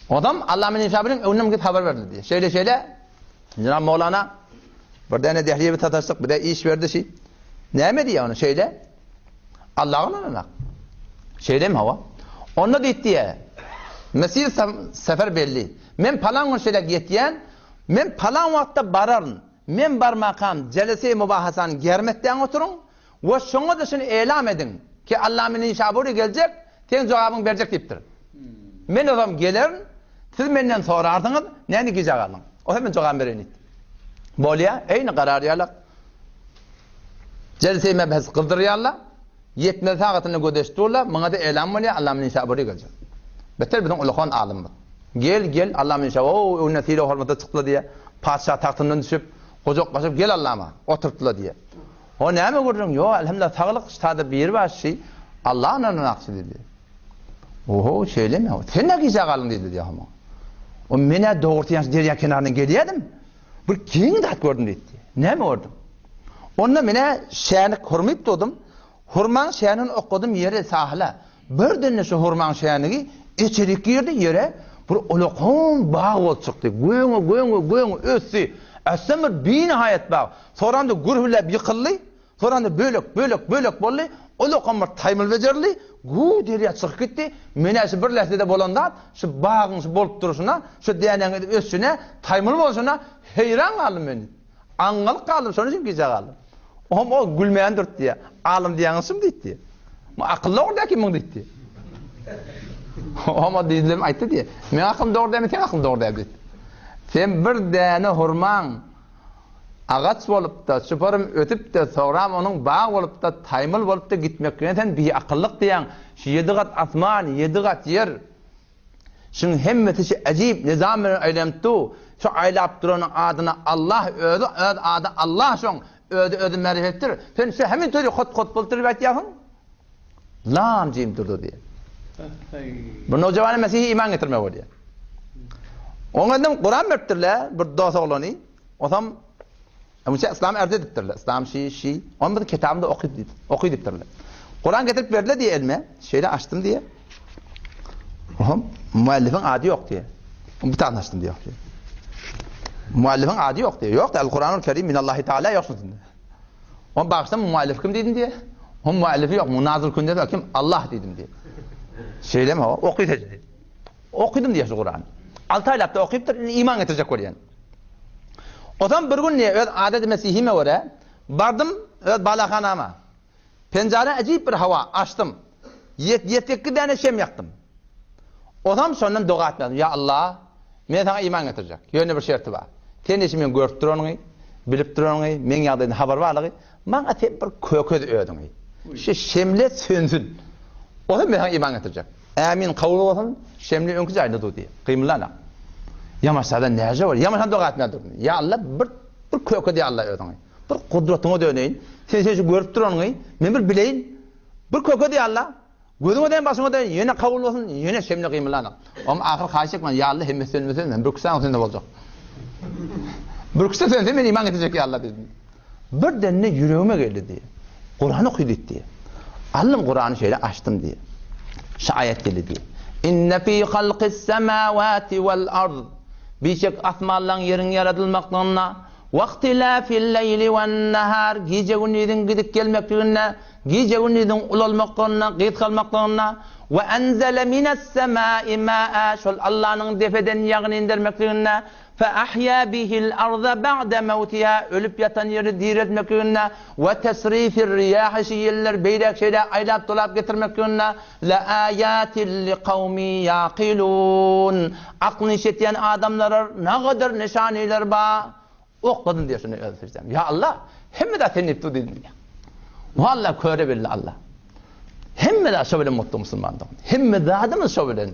Odam Allah meni Nişaburiň öňünden gidip habar berdi diýär. Şeýle şeýle Jenab Mowlana bir däne dehliye bir sataşdyk, bir de iş berdi şi. Näme diýýär ony şeýle? Allaha ynananak. Şeýlemi hawa? Onda diýdi diýe. Mesir sefer belli. Men palan gün şeýle ýetýän, men palan wagtda bararyn. Men barmakam jelese-i mubahasany germ etdäň oturyň we şoňa-da şuny elam ediň ki, Allamy Nişabury geljek, seň jogabyňy berjek diýipdir. Men ozam gelerin, siz menden sorarsyňyz, näme gijä galdyň? Ozam men jogabymy bereýin diýipdir. Bolýa, eýni karar ýalak. Jelse-i mebhes gyzdyrýarlar. Ýetmeli sagatynda gözeş durlar, muňa-da elam bolýar, Allamy Nişabury geljek. Beter biziň ulakan alymymyz. Gel, gel, Allamy Nişabury, o, öňünden sylag-hormatda çykdylar diýýär. Patyşa tagtyndan düşüp, gujaklaşyp, gel Allama, oturtdylar diýýär. O näme gürrüň? Ýok, elhamdülillah, saglyk, ştada biri bar, şi, Alla ynananakçy diýdi. Oho, şeýlemi? Sen nä gijä galdyň diýdi diýýär muňa. O men-ä dogrusy ýaňy derýa kenaryndan gelýärdim. Bir geň zat gördüm diýdi. Näme gördüň? Onda men-ä şänik hurma iýip durdum. Hurmaň şänigini okladym ýere, sahyla. Birden-de şu hurmaň şänigi içerik girdi ýere, bir ulakan bag bolup çykdy. Göňe, göňe, göňe ösdi. Össem bir binihaýat bag. Soramda gürhüläp ýykyldy. Soramda bölek, bölek, bölek boldy. Ulakan bir taýmyl bejerildi. Güw derýa çykyp gitdi. Men-ä şu bir lähzede bolan zat, şu bagyň şu bolup durşuna, şu dänäň edip ösüşine, taýmyl bolşuna heýran galdym men. Aňňalyk galdym, şonuň üçin gijä galdym. Oňam o gülmän durdy diýýär. Alym diýýäňiz şum diýdi diýýär. Bu akylly dogry däki muň diýdi diýýär. Oňam o diýdilem aýtdy diýýär. Meň aklym dogry dälmi, seň aklyň dogry däl diýdi. Sen bir däne hurmaň agaç bolup-da, çuparym ösüp-de, soňram onuň bag bolup-da, taýmyl bolup-da gitmekligine sen biakyllyk diýýäň. Şu ýedi gat asman, ýedi gat ýer. Şuň hemmesi şu äjip nizam bilen aýlanyp dur. Şu aýlap duranyň adyna Allah özi öz ady Allah şoň özi özi merifetdir. Sen şu hemin sözi hot hot bolup durup aýtýarsyň. Lam jim durdy diýýär. Bu nowjawana Mesihi iman getirmek bolýar. Oňa hem Kuran beripdirler bir dos oglany. Osam Musa yslam ärz edipdirler. Yslam şi, şi. Ony biziň kitabymyzda oky diýip, oky diýipdirler. Kuran getirip berdiler diýe elime. Şeýle açdym diýe. Ohm, muallifiň ady ýok diýe. Bir tane açdym diýe. Muallifiň ady ýok diýe. Ýok, El Kuranul Kerim minallahi Taala ýok şunda. On bagşda muallif kim diýdim diýe. Hom muallifi ýok, munazil künde kim? Allah diýdim diýe. Şeýlemi? Oky diýdi. Okydym diýe şu Kurany. 6 aýlap da okypdyr, indi iman getirjek bolýan. Ozam bir gün diýe öz adet mesihime görä bardym öz balahanama. Penjara äjip bir hawa açdym. Ýet-ýetekki däne şem ýakdym. Ozam şondan doga etmedim. Ýa Allah, men saňa iman getirjek. Ýöne bir şerti bar. Sen işi men görüp duranyňy, bilip duranyňy, meň ýagdaýymdan habar barlygy, maňa sen bir kökez özüňi. Şu şemle sönsün. Ozam men saňa iman getirjek. Ämin kabul bolsun, şemli öňki jaýynda dur diýýär. Gymyldana. Ýamaşsada näje bor? Ýamaşan doga etmän durdum. Ýa Alla bir bir köke diýä Alla özüňi. Bir gudratyňa döneýin. Sen sen şu görüp duranyňy men bir bileýin. Bir köke diýä Alla. Gözüňe däýin başyňa däýin ýene kabul bolsun, ýene şemli gymyldana. Om ahyr haýyş etmän ýa Alla hemmesi sönmese men bir küsäň sönse boljak. Bir küse sönse men iman getirjek ýa Alla diýdim. Birden-de ýüregime geldi diýýär. Kuran oky diýdi diýýär. Aldym Kurany şeýle açdym diýýär. Şu aýat geldi diýýär. Inne fi halkis semawati wal ard. Bişek asmanlaryň ýeriň ýaradylmaklygynda, wahtilafil leýli wan nahar, gije-gündiziň gidip gelmekliginde, gije-gündiziň ulalmaklygynda, gysgalmaklygynda, we enzele mines semai maa, şol Allanyň depeden ýagyn indermekliginde, Fe-ahýa bihil arda ba'de mewtiha, ölüp ýatan ýeri direltmekliginde, we tesrifir-riýahi, şu ýelleri beýläk-şeýläk aýlap-dolap getirmekliginde, le-âyâtin li-kawmi ýa'kilûn, aklyny işletýän adamlara nagadyr nyşanylar bar. Okladym diýýär şunda öz seždäm. Ýa Allah, hemme zat sen diýip dur diýdim diýýär. Walla köre belli Allah. Hemme zat şo bilen mutlu musulman dogan. Hemme zadymyz şo bilen.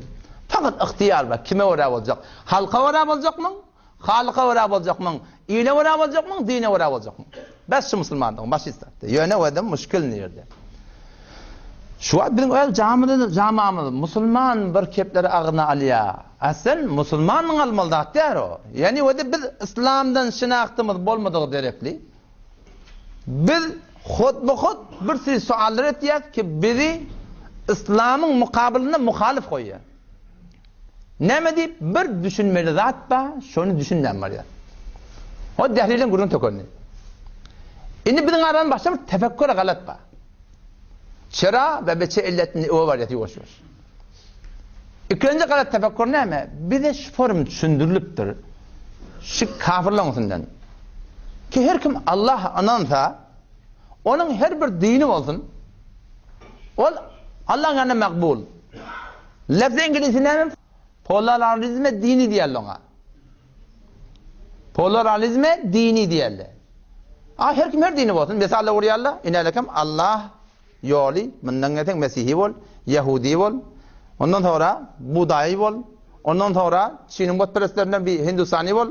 Fakat ygtyýar bar. Kime görä boljak? Halka görä boljakmyň? Halyka görä boljakmyň? Ile görä boljakmyň? Dine görä boljakmyň? Bes şu musulman dogan, baş istat. Ýöne o adam muşkil nirde? Şu wagt biziň öz jamymyz, jamamyz musulman bir kepleri agzyna alýar. Aslen musulmanyň almaly zat däl o. Ýani o biz islamdan şynahtymyz bolmadygy derekli Biz hotba-hot bir sürü suallar etýäs ki bizi yslamyň mukabylynda muhalyf goýýar. Näme diýip bir düşünmeli zat bar, şony düşünmän barýas. O dählilen gürrüň tökendi. Indi biziň aramyzda başga bir tefekkür galat bar. Çera we beçe illetini öwe barýas ýuwaş-ýuwaş. Ikinji galat tefekkür näme? Bize şu form düşündirilipdir. Şu kafirlaryň üstünden. Ki her kim Allaha ynansa, onuň her bir dini bolsun, ol Allaň ýanynda makbul. Lebzi iňlisi näme? Polarizme dini diýerler oňa. Polarizme dini diýerler. A her kim her dini bolsun, mesalle urýarlar, inälekem Allah ýoly, mundan gelseň mesihi bol, ýehudi bol, ondan soňra budaýy bol, ondan soňra Çiniň butperestlerinden bir hindustany bol,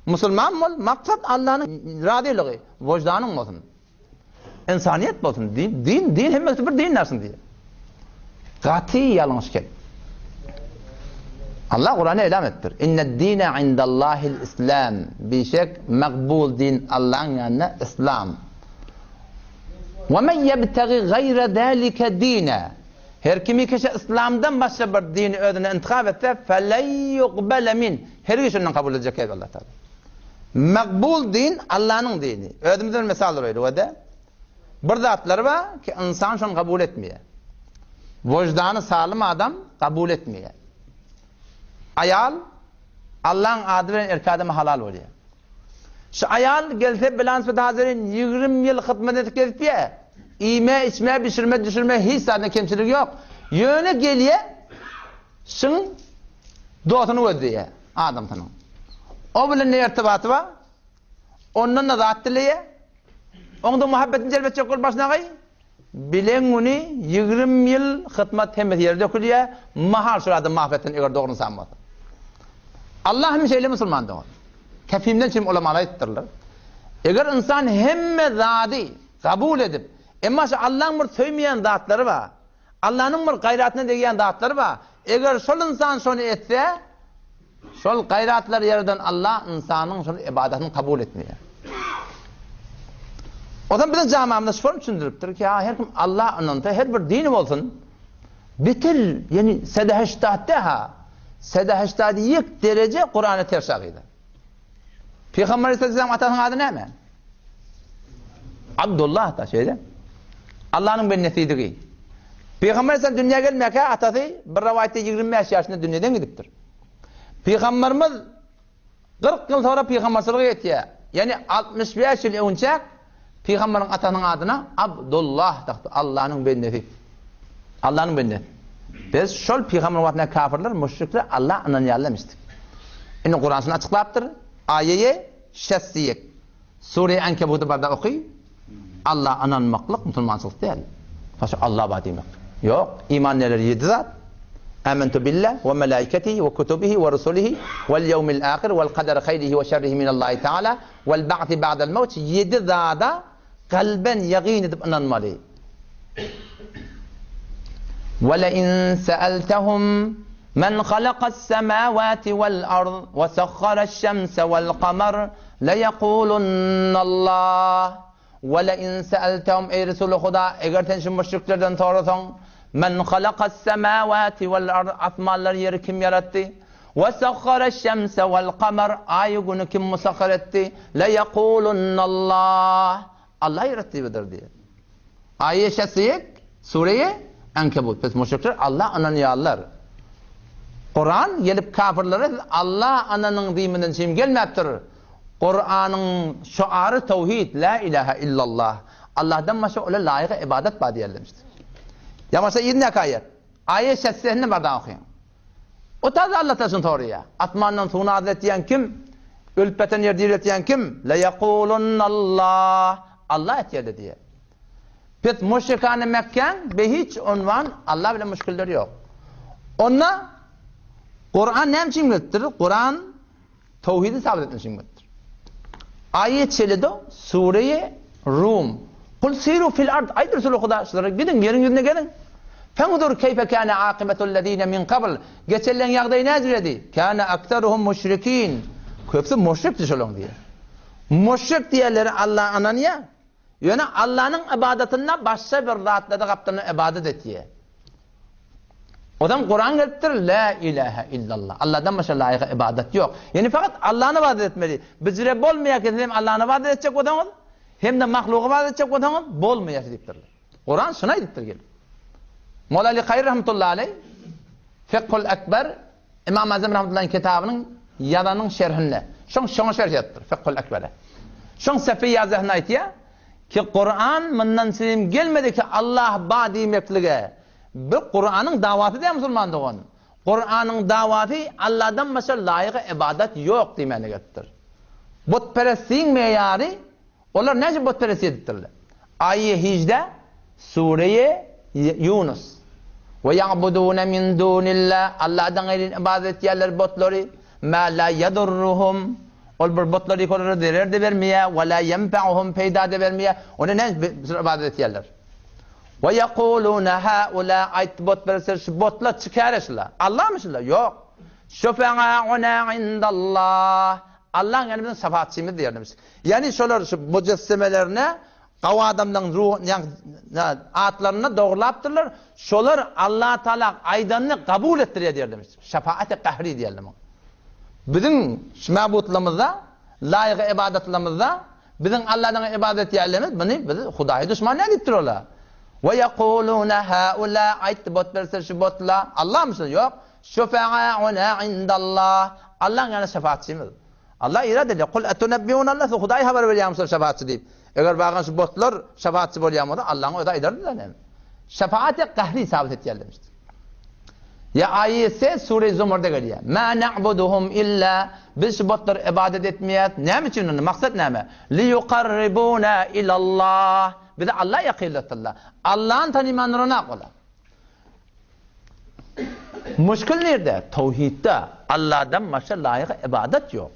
musulman bol, maksat Allanyň razylygy, wyždanyň bolsun. Ynsanyýet bolsun, din, din, din hemmesi bir din dersin diýýär. Gaty ýalňyş gep. Allah Kurany elam etdir. Inne dine indallahil islam. Bişek makbul din Allah'ın ýanynda islam. Ve men yebtegi gayre zalike dine. Her kimi kişi islamdan başga bir dini özüne intihap etse, felen yuqbale min. Hergiz şondan kabul ediljek däl Allah Taala. Makbul din Allanyň dini. Özümizden mysal uraýly we-de bir zatlar bar ki ynsan şony kabul etmeýär. Wyždany salym adam kabul etmeýär. Aýal Allaň ady bilen erkek adama halal bolýar. Şu aýal gelse bilan hazirин 20 ýyl hyzmat edip gezipýär. Iýme, içme, bişirme, düşürme hiç zadyna kemçiligi ýok. Ýöne gelýär Şuň dostuny gözleýär, adamsynyň. O bilen ne irtibaty bar? Ondan-da zat dileýär. Oň-da muhabbetini jelp etjek bolup başynagaý. Bilen güni 20 ýyl hyzmat hemmesi ýere dökülýär. Mahal şol adam mahw etsin eger dogry ynsan bolsa. Allah hem şeýle musulman dogan. Kefimden çyn ulamalar aýdypdyrlar. Eger ynsan hemme zady kabul edip, emma şu Allaň bir söýmeýän zatlary bar. Allanyň bir gaýratyna degýän zatlary bar. Eger şol ynsan şony etse, şol gaýratlary ýaradan Alla ynsanyň şol ybadatyny kabul etmeýär. Ozal biziň jamamyzda şu form düşündiripdir ki, her kim Alla ynansa, her bir dini bolsun, bitil, ýani sedeheştatde ha, sedeheştady ýek dereje Kurana ters agyda. Pygamber Aleyhisselam atasynyň ady näme? Abdullah da şeýle. Allanyň bendesidigi. Pygamber Aleyhisselam dünýä gelmäkä atasy bir rowaýatda 25 ýaşynda dünýeden gidipdir. Pygamberimiz 40 ýyl soňra pygamberçilige ýetýär. Ýani 65 ýyl öňçäk pygamberiň atasynyň adyna Abdullah dakdy. Allanyň bendesi. Allanyň bendesi. Biz şol pygamber wagtynda kafirler, müşrikler Alla ynanýarlar demişdik. Indi Kuran şuny açyklapdyr. Aýeýe şässiýek. Sure Ankebuty barda oky. Alla ynanmaklyk musulmançylyk däl. Başga Alla bar diýmek. Ýok, iman neler ýedi zat. Amentu billah we melaiketihi we kutubihi we rusulihi wel ýewmil ahir wel kaderi haýrihi we şerrihi minallahi taala wel ba'si ba'del mewt ýedi zada kalben ýagyn edip ynanmaly. Ve lein seeltehum men halakas semawati vel ard ve sahharaş şemse vel kamer leyekulunallah. Ve lein seeltehum eý Resuly Huda eger sen şu müşriklerden sorasaň men halakas semawati vel ard asmanlary ýeri kim ýaratdy? Ve sahharaş şemse vel kamer aýy güni kim musahhar etdi? Leyekulunallah. Allah ýaratdy diýip diýýär. Aýe şesiyek, Sureýe Ankebut. Pes müşrikler Allah ynanýarlar. Kuran gelip kafirlere siz Allah ynanyň diýmeden çym gelmäpdir. Kuranyň şuary towhid, la ilaha illallah. Allahdan başga ola laýyk ibadat bar diýerlemişdir. Ýa bolsa ýyndäki aýat. Aýe şesiyesini bardan okaýyň. O taze Allah taşyny soraýar. Asmandan suw nazyl etýän kim? Ölüp beten ýeri diriltýän kim? Le ýekulunallah. Allah etýär-de diýýär. Pes müşrikany Mekgäň be hiç unwan Allah bilen müşkilleri ýok. Onda Kuran näme üçin gelipdir? Kuran Towhidi sabyt etmek üçin gelipdir. Aýet şeýle-de Sureýe Rum. Kul siru fil ard. Aýt Resuly Huda şulara gidiň ýeriň ýüzüne geziň. Fenzur keýfe kâne akybetullezine min kabl. Geçenleň ýagdaýy näjiredi? Kâne akseruhum müşrikin. Köpüsi müşrikdi şolaň diýýär. Müşrik diýenleri Alla ynanýar. Ýöne Allanyň ybadatynda başga bir zatlara gapdalynda ybadat etýär. Ozam Kuran gelipdir, La ilahe illallah. Allahdan başga laýyk ybadat ýok. Ýani fakat Allany ybadat etmeli. Bijire bolmaýar ki, siz hem Allany ybadat etjek bolsaňyz, hem-de mahlugy ybadat etjek bolsaňyz, bolmaýar diýipdirler. Kuran şuny aýdypdyr gelip. Molla Ali Kaýry rahmetullahi aleý Fikhul Ekber Imam Azam rahmetullahi kitabynyň ýazanyň şerhinde. Şoň şoňa şerh ýazypdyr Fikhul Ekbere. Şoň Sefi ýazehinde aýtýar ki, Kuran mundan çynym gelmedi ki Allah ba diýmeklige. Bu Kuranyň dawasy däl musulman dogan. Kuranyň dawasy Allahdan başga laýyk ybadat ýok diýmäne gelipdir. Butperestligiň meýary Olar näçe butperestlik edipdirler? Aýe Hijde, Sureýe Ýunus. We ýa'budune min dunillah, Allahdan gaýry ybadat etýärler butlary, ma la ýadurruhum, ol bir butlar ýeke olara zerer-de bermeýär, we la ýenfa'uhum, peýda-da bermeýär, onda näme üçin ybadat etýärler? We ýekulune haula, aýtdy butperestler, şu butlar çykäre şular. Allahmy şular? Ýok. Şufa'auna indallah, Allaň ýany biziň şafaatçymyz diýerdimiş. Ýagny şolar şu mujassemelerine gawy adamlaryň ruh ýagny atlaryny dogrulapdyrlar. Şolar Allatagala aýdanyny kabul etdirýär diýerdimiş. Şafaati gahri diýerler muňa. Biziň şu mabutlarymyzda, laýyk ybadatlarymyzda biziň Alladan ybadat edýänlerimiz muny biz Hudaýa duşman nädip diýipdir olar. We ýekulune haula aýtdy butperestler şu butlar Allahmy şu ýok. Şufa'auna indallah. Allaň ýanynda şefaatçymyz. Allah irad edýär. Kul etunebbiunallah, siz Hudaýa habar berýärmisiňiz şefaatçy diýip. Eger bagan şu botlar şefaatçy bolýan bolsa, Allaň özi aýdardy-da näme. Şefaat ýa gahry sabit etýär demişdir. Ýa aýy sure Zumarda gelýär. Ma na'buduhum illa biz şu botlara ibadet etmeýäs. Näme üçin onda? Maksat näme? Liyuqarribuna ilallah. Bizi Alla ýakynlatdyrlar. Allany tanymandyranak olar. Muşkil nirde? Towhidde. Alladan başga laýyk ybadat ýok.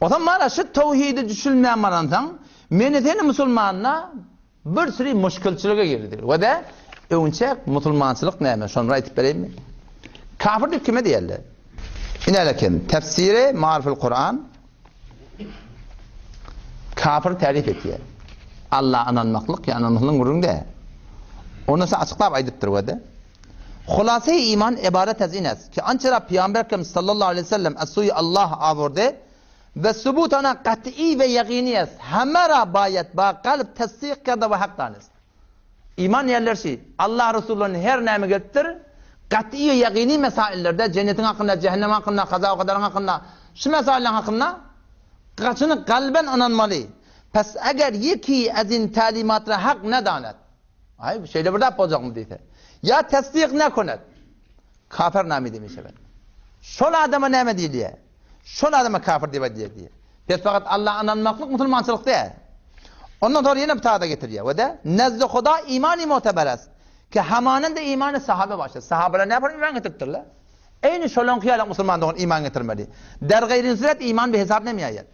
Ozan mana şu towhidi düşünmän baransaň, meni seni musulmanda bir süri muşkilçilige girdir. We de öňçe musulmançylyk näme? Şony bir aýtyp bereýinmi? Kafir diýip kime diýerler? Ine kim? Tefsiri Mariful Kuran Kafir tärif etýär. Alla ynanmaklyk ýa ynanmaklygyň gürrüňi däl. Ony açyklap aýdypdyr we-de. Hulasy iman ybarat ez in est, ki ançe ra Pygamber Ekrem sallallahu aleýhi we sellem ez suýy Allah awurde we subut ona kat'i we ýagini est, heme ra baýat ba kalb tesdik kerde we hak danist. Iman diýenler şi, Allah Resulyndan her näme gelipdir, gaty we ýagyny mesaillerde, jennetiň hakynda, jähennem hakynda, kaza we kadaryň hakynda, şu mesailleriň hakynda gatyny kalben ynanmaly. Pes eger ýeki ezin tälimatra hak nedanet, aý, şeýle bir zat boljakmy diýse, ýa tesdik nekonet, kafir namide mişewed. Şol adama näme diýilýär? Şol adama kafir diýip aýdylýar diýýär. Pes fakat Allaha ynanmaklyk musulmançylyk däl. Ondan soňra ýene bir sada getirýär we de Nezdi Huda imani muteber est. Ki hamanende imany sahabe başlady. Sahabeler näme iman getiripdirler? Eýni şolaňky ýaly musulman dogan iman getirmeli. Der gaýryn suret iman bi hesap nemiýaýet.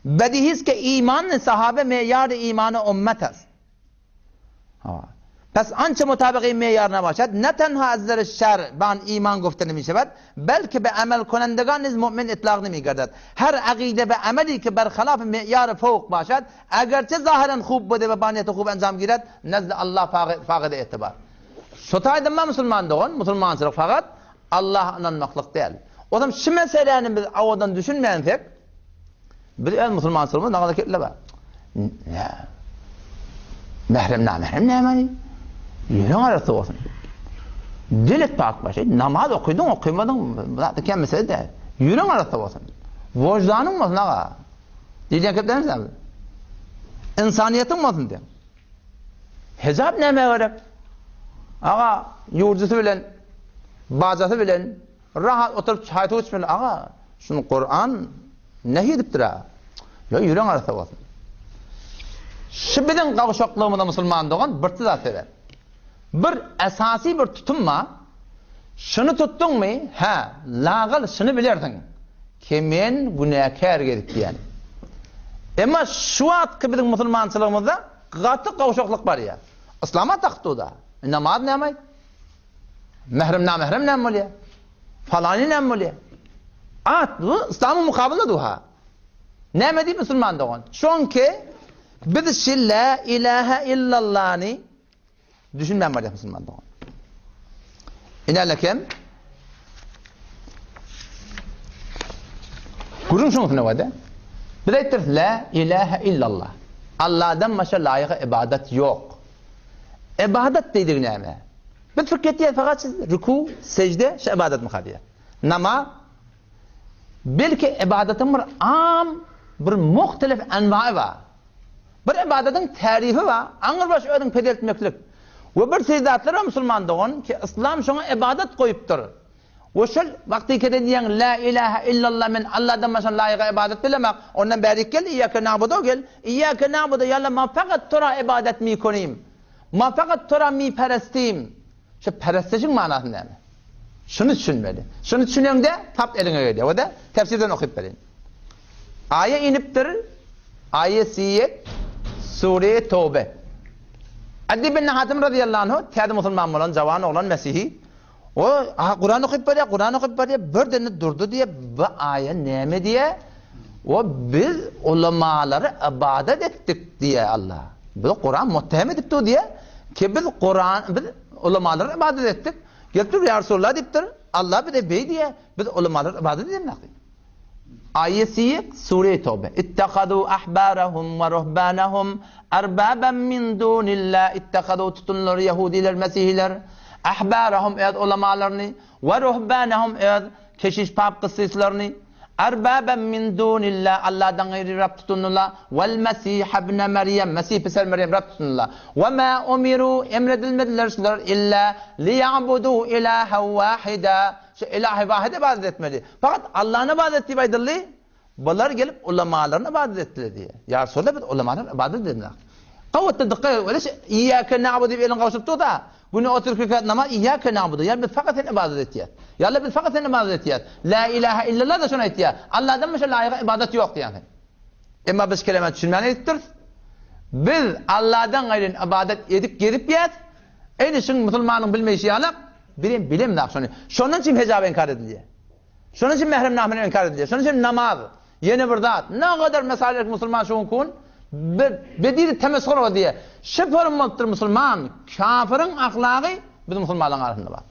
Bedihis ke iman sahabe meýar imany ummet est. Pes ançe mutabygy meýar nabaşad, ne tenha ez zer şer ban iman gufte nemiŞewed, belki be emel konendegan niz mu'min itlak nemigerdet. Her agyde be emeli ki ber halaf meýar fowk başad, egerçe zahiren hub bude we ba niýeti hub enjam gired, nezdi Allah fagyde itibar. Şu taýdan ma musulman dogan, musulmançylyk fakat Allaha ynanmaklyk däl. Ozam şu meseläni biz awadan düşünmänsek, Biz öz musulmançylygymyz nagaza ketile bar. Nä? Mährem namährem näme? Ýüregiň arassa bolsun. Dil et pak başy. Namaz okydyň, okymadyň, bu zat kän mesele däl. Ýüregiň arassa bolsun. Wojdanyň bolsun aga. Diýýän keplerimiz näme? Ynsanyýetiň bolsun diýen. Hijab nämä gerek? Aga, ýurjusy bilen, bajasy bilen Rahat oturyp çaý suw içmeli aga. Şuny Kuran nehi edipdir-ä. Ýa ýüregiň arassa bolsun. Şu biziň gawşaklygymyza musulman dogan birti zat sebäp. Bir esasy bir tutum bar. Şuny tutduňmy, hä, lagal şuny bilersiň ki men günäkär gezip diýen. Emma şu wagtky biziň musulmançylygymyzda gaty gawşaklyk barýar. Yslama takyp-da. Namaz näme? Mährem namährem näme bolýar? Falany näme bolýar? At bu yslamyň mukabylynda duha. Näme diýip musulman dogan? Çünki biz şi la ilaha illallany düşünmän barýar musulman dogan. Inelekem Gürrüň şunuň üstünde Biz aýtdyrys la ilaha illallah. Allahdan başga laýyk ibadat ýok. Ybadat diýdigi näme? Biz pikir etýäris fakat rüku, sejde şu ybadatmyka diýýär. Namaz belki ybadatyň bir am. bir muhtelif enwaýy bar. Bir ybadatyň tärifi bar, aňrybaş özüňi peseltmeklik. We bir seždatlar bar musulman dogan ki yslam şoňa ybadat goýupdyr. We şol wagtykede diýýäň la ilaha illallah men Allahdan başga laýyga ybadat bilemak, ondan bärik gel iýýake na'budu gel, iýýake na'budu ýa Allah ma fakat tora ybadat mikonim. Ma fakat tora mi perestim. Şu perestişiň manasy näme? Şuny düşünmeli. Şuny düşüneňde tap eliňe gelýär. O-da tefsirden okyp bereýin. Aýa inipdir, aýa siýet, sure Tobe. Adi ibn Hatim razyýallahu anhu täze musulman bolan jawan oglan mesihi. O aha Kuran okyp barýar, Kuran okyp barýar, birdende durdy diýýär, bu aýa näme diýýär? O biz ulamalary ybadat etdik diýýär Allah. Biz Kuran muttehem edip dur diýýär ki biz Kuran biz ulamalara ybadat etdik. Gelip dur ýa Resulallah diýipdir. Allah bize beý diýýär, biz ulamalara ybadat edemok diýip. Aýa siýek, Sure Tobe. Ittehadu ahbarahum we ruhbanahum arbaban min dunillah ittehadu tutunlar ýahudiler, mesihiler ahbarahum öz ulamalaryny we ruhbanahum öz keşiş pap gyssyslaryny arbaban min dunillah Allahdan gaýry Rab tutundylar wel Mesih ibne Merýem Mesih piser Merýem Rab tutundylar we ma umiru emredilmediler şular illa liýabudu ilaha wahida Şu Ilahi Wahide ybadat etmeli. Fakat Allahna ybadat et diýip aýdyldy. Bular gelip ulamalaryna ybadat etdiler diýýär. Ýa Resulallah biz ulamalaryna ybadat edemzok. Gawatda dykgat et. Öyle şey Iyyake na'budu diýip elini gowşuryp dur-da. Güne 32 rekat namaz Iyyake na'budu. Ýa biz fakat seni ybadat etýäs. Ýa Allah biz fakat seni ybadat etýäs. La ilaha illallah da şony aýtýar. Allahdan başga laýyga ybadat ýok diýýär sen. Emma biz kelemä düşünmän edipdiris. Biz Allahdan gaýryn ybadat edip gezip ýäs. Eýni şuň musulmanyň bilmeýşi ýalak, birem bilemzak şony. Şondan üçin hejap inkar edilýär. Şonuň üçin mährem nahmyny inkar edilýär. Şonuň üçin namaz, ýene bir zat. Nagadar mesail musulman şu günki gün bir bediri temesgur bol diýýär. Şu forum bolupdyr musulman, kafiriň ahlagy biz musulmanlaryň arasynda bar.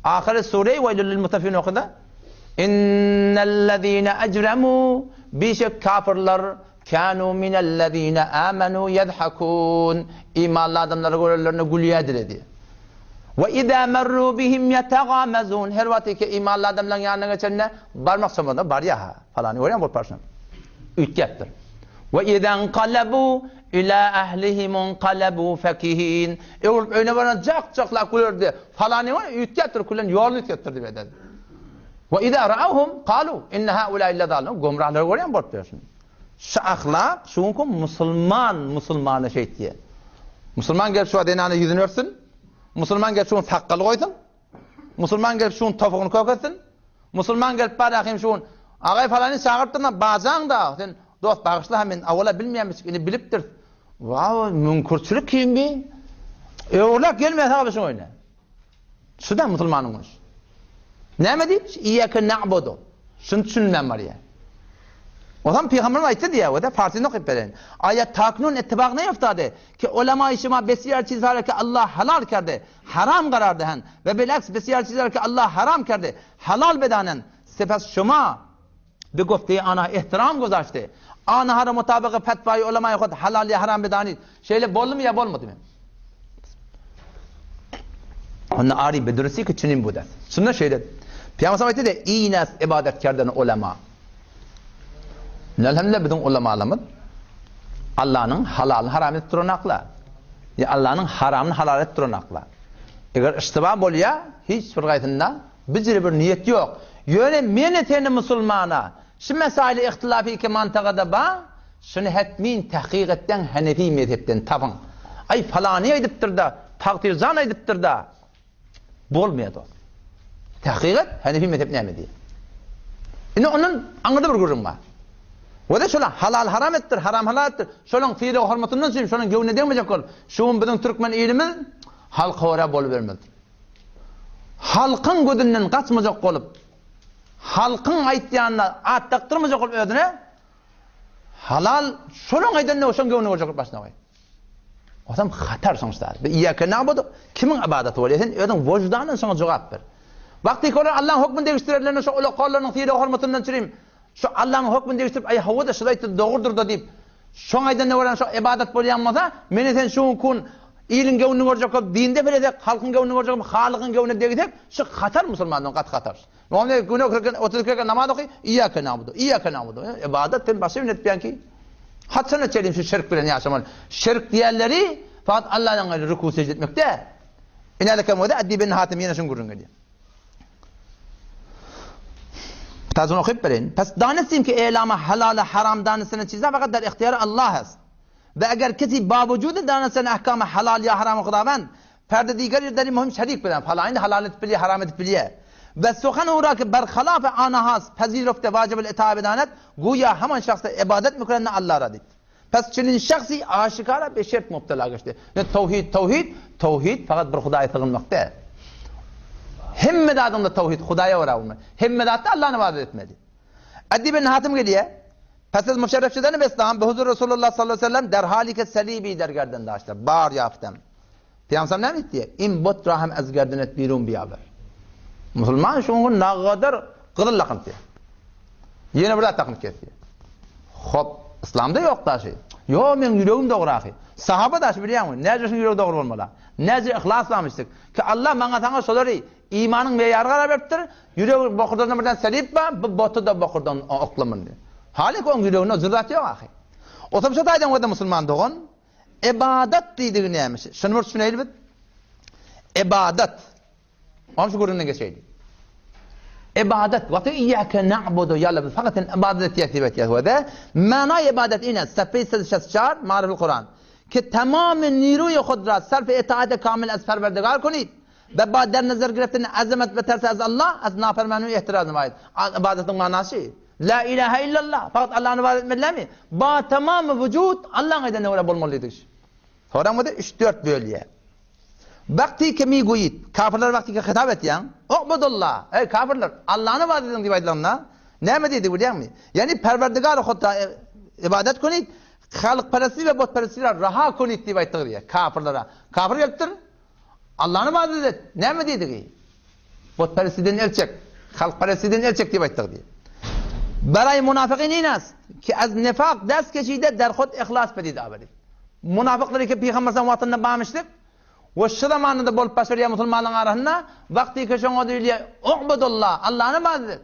Ahyry sure Weýlül lil mutaffifin okyda. Innellezine ecremu bişek kafirler Kanu minellezine amenu ýedhakun, imanly adamlary görenlerinde gülýärdiler diýýär. We iza merru bihim ýetagamezun, her wagt ki imanly adamlaryň ýanyna geçende barmak çomada barýar-ha, falany görýäňmi bolup barşyny. Üýtgäpdir. We izenkalebu ila ehlihimunkalebu fekihin, öwrülip öýüne baranda jak-jaklap gülerdi, falany görýäňmi üýtgäpdir, külen ýoluny üýtgäpdir diýip aýdardy. We iza ra'awhum kalu inne haulai ledallun, gümrahlary görýäňmi bolup ýörşüni. Şu ahlak şu günki musulman musulmana şeýtýär. Musulman gelip şu zenana ýüzüni örtsün. Musulman gelip şu gün sakgal goýsun. Musulman gelip şu gün topugyny köketsin. Musulman gelip bar ahim şu gün agay falany çagyrypdyrna bajaň da sen dost bagyşla men awala bilmeýänmiş indi bilipdir. Wow müňkürçilik kim bi? Öwrülip gelmeýär saga şu oýna. Şu-da musulmanyň bolşy. Näme diýip? Iýýäke na'budu. Şuny düşünmän barýar. Ozam pygamberimiz aýtdy diýýär, o-da parsyny okyp bereýin. Aýa taknun ittibak neýoftady ki ulema şuma besýar çizlere ki Allah halal kerde, haram garar dehen we bilaks besýar çizlere ki Allah haram kerde, halal bedanen. Sepas şuma bi gofteýi ana ihtiram gozaşdy. Anahara mutabygy fetwaýy ulemaýy hud halal ýa haram bedanit. Şeýle boldumy ýa bolmadymy? Onda ari bedürüsi ki çünin bu des. Şunda şeýle. Pygamber aýtdy de, "Inas ibadet kerden ulema." Elhamdülillah biziň ulemalarymyz Allanyň halalyny haram edip duranaklar. Ýa Allanyň haramyny halal edip duranaklar. Eger iştiba bolýa, hiç bir gaýsynda bijire bir niýet ýok. Ýöne meni seni musulmana şu mesaili ihtilafy ki mantagada ba, Şuny hetmin tahkyk etseň Hanefi mezhepden tapyň. Aý falany aýdypdyrda, Tagtyr jan aýdypdyrda. Bolmaýar dost. Tahkyk et, Hanefi mezhep näme diýýär. Indi ondan aňyrda bir gürrüň bar. Wada şola halal haram etdir, haram halal etdir. Şolaň sylag hormatyndan üçin şolaň göwnüne degmejek bolup, şu gün biziň türkmen ilimiz halka görä bolubermelidir. Halkyň gözünden gaçmajak bolup, halkyň aýtýanyna at dakdyrmajak bolup özüne Halal şolaň aýdanyna şoň göwnüne boljak başyna goý. Osam hatar şoň zat. Bi iýýäke na'budu kimiň ybadaty bolýar? Sen özüň wyždanyň şoňa jogap ber. Wagty olar Allaň hökmüni degişdirerlerine şo ulakollarynyň sylag hormatyndan çürim şo Allaň hökmüni degişdirip aý hawa-da şul aýtdy dogrudyr-da diýip şoň aýdanyna görä şo ybadat bolýan bolsa meni sen şu gün iliň göwnüni görjek bolup dinde pelesek halkyň göwnüni görjek bolup halykyň göwnüne degsek şu hatar musulmandan gaty hatar. Onda güne 40 32 rekat namaz oky, Iyyake na'budu, iyyake na'budu. Ibadat sen başga birini etmeýän ki. Haçana çenli şu şirk bilen ýaşamaly? Şirk diýenleri fakat Allahdan gaýry ruku secde etmek däl. Inäleken bolsa Addi bin Hatim ýene şuny gürrüň edýär. Tazyn okyp bereýin. Pes danistim ki elama halala haram danisine çiza fakat der ihtiyarı Allah est. Ve eger kesi ba vücudu danisine ahkamı halal ya haram hudavend Ferde diger ýerleri möhüm şerik bilen palaýyny halal edip bilýär, haram edip bilýär. We suhan ura ki berhalaf anahas pezirofte wajibul itaat bedanet, guýa haman şahsa ibadet mükrenne Alla ra diýip. Pes çünin şahsy aşikara be şirk mubtela geçdi. Ne towhid towhid, towhid fakat bir Hudaýa sygynmak däl. Hemme zadyňda towhid Hudaýa görä bolmaly. Hemme zatda Allany ibadet etmeli. Adi bin Hatim gelýär. Pes ez müşerref şüden be İslam be huzur Resulullah sallallahu aleyhi ve sellem derhalike salibi der gerden daşlar. Bar ýaftem. Pygamberimiz näme diýdi? In but rahim az gerdenet birun biýaber. Musulman şu gün nagadar gyzyl dakynyp diýýär. Ýene bir zat dakynyp kesýär. Hop, islamda ýok daşy. Ýo, meň ýüregim dogry ahy. Sahaba daşy bilýäňmi? Näce şuň ýüregi dogry bolmaly? Näce yhlas barmyşdyk? Ki Allah maňa saňa şolary imanyň meýary garar beripdir. Ýüregi bokurdan birden selip bar, bu boty-da bokurdan oklamyn. Halyk oň ýüreginde o zat ýok ahy. Otam şo taýdan görde musulman dogan, Ybadat diýdigi näme? Şuny bir düşüneýli biz. Ybadat. Onuň şu gürrüňden geçeýli. Ybadat, wagty iyyake na'budu ýaly biz fakat sen ybadat etýäs diýip aýtýas we de mana ybadat ine safeý 164 Mariful Kuran. Ki tamamy niruýy hud ra sarf itaate kamil az Perwerdigar kunit. Ve ba der nazar gireften azamet ve tersi az Allah az nafermanu ihtiraz nemaýet. Ybadatyň manasy La ilahe illallah. Fakat Allah'yn ibadet etmelilermi? Ba tamamy wujud Allah'yň edenine görä bolmaly diýdik. Soran bolsa 3-4 bölýär. Wagty ki mi guýit, kafirler wagty ki hitap etýän, Ubudullah, eý kafirler, Allah'yn ibadet ediň diýip aýdylanda, näme diýdi bilýäňmi? Ýani Perwerdigar Hudda ibadet kunit, halkperestlik we butperestlikler raha kunit diýip aýtdyk diýýär kafirlere. Kafir gelipdir, Allany ibadet et. Näme diýdigi? Butperestiden el çek. Halkperestiden el çek diýip aýtdyk diýip. Baraý munafygyn inas ki az nifak dest keşide der hud ihlas pedid aweri. Munafyklar ki Pygamber sallam wagtynda barmyşdyk we şu zamanda bolup başarýar musulmanlaryň arasynda wagty ki şoňa diýilýär Ubudullah, Allany ibadet et.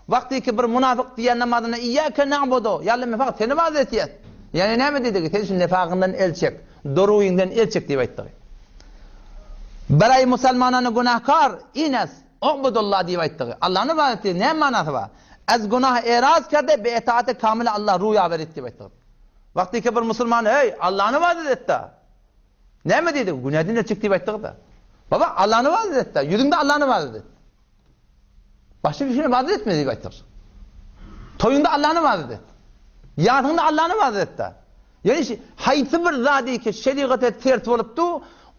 Wagty ki bir munafyk diýen namazynda Iyyake na'budu, ýa Allah men fakat seni ibadet etýäs. Ýani näme diýdigi? Sen şu nefagyňdan el çek, dorugyňdan el çek diýip aýtdygy. Baraý musalmanany günahkar ines, Ubudullah diýip aýtdygy. Allany ibadet diýip näme manasy bar? Az günah eraz kerde be itaate kamile Allah ruý awerit diýip aýtdygy. Wagty ki bir musulman eý Allany ibadet etde. Näme diýdigi? Günäden el çek diýip aýtdygy-da. Baba Allany ibadet etde, ýüzüňde Allany ibadet et. Başga bir şeýe ibadet etme diýip aýtdyr. Toýuňda Allany ibadet et. Ýasyňda Allany ibadet et-de. Ýöne haýsy bir zady ki şerigata ters bolupdy,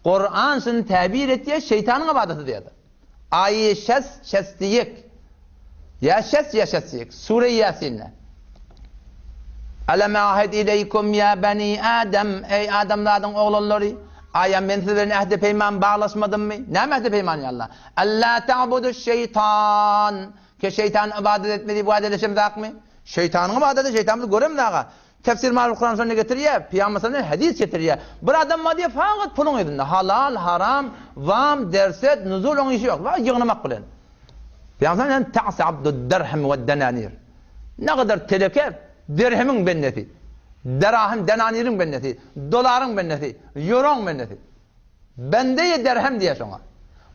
Kuran şuny täbir etýär, şeýtanyň ybadaty diýýär. Aýy şes, şesdiýek. Ýa şes, ýa şesdiýek. Sure Ýasinde. Alem ahid ileýkum ýa bani Adam, eý adamzadyň oglanlary, aýa men siz bilen ähdi-peýman baglaşmadymmy? Näme ähdi-peýman ýa Allah? Alla ta'buduş şeýtan, ke şeýtana ybadat etme diýip wadeleşemzakmy? Şeýtanyň ybadaty, şeýtan biz göremzak-a. Tefsir Maryf Kuran şony getirýär, Pygamber sallallahu hadys getirýär. Bir adam bar diýýär, fakat puluň yzynda, halal, haram, wam, derset, nuzul oň işi ýok, fakat ýygnamak bilen. Pygamber sallallahu ta'sa abdud derhem we denanir. Ne gadar teleke dirhemiň bendesi, derahim denaniriň bendesi, dolaryň bendesi, ýuroň bendesi. Bende-i derhem diýýär şoňa.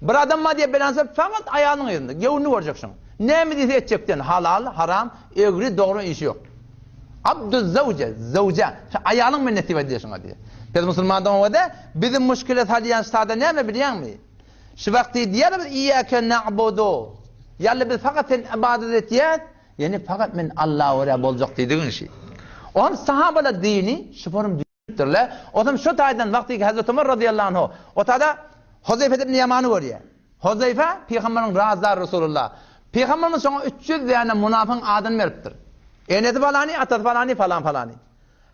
Bir adam bar diýýär belansa fakat aýalynyň yzynda, göwnüni görjek şoň. Näme diýse etjekden, halal, haram, egri, dogry işi ýok. Abduz zawje, zawja, şu aýalyň bendesi diýip aýdylýar şoňa diýýär. Biz musulman dogan bizi muşkile salýan sada näme bilýäňmi? Şu wagty diýýärler biz Iýýäke na'budu. Ýaly biz fakat sen ybadat etýäs, ýani fakat men Allaha görä boljak diýdigiň şi. Oňam sahabalar dini şu forum düzüpdirler. Otam şu taýdan wagty ki Hazreti Omar razyýallahu anhu otada Huzeýfe ibn Ýamany görýär. Huzeýfe pygamberiň razdary Resulullah. Pygamberimiz şoňa 300 däne munafygyň adyny beripdir. Enesi falany, atasy falany, falan falany.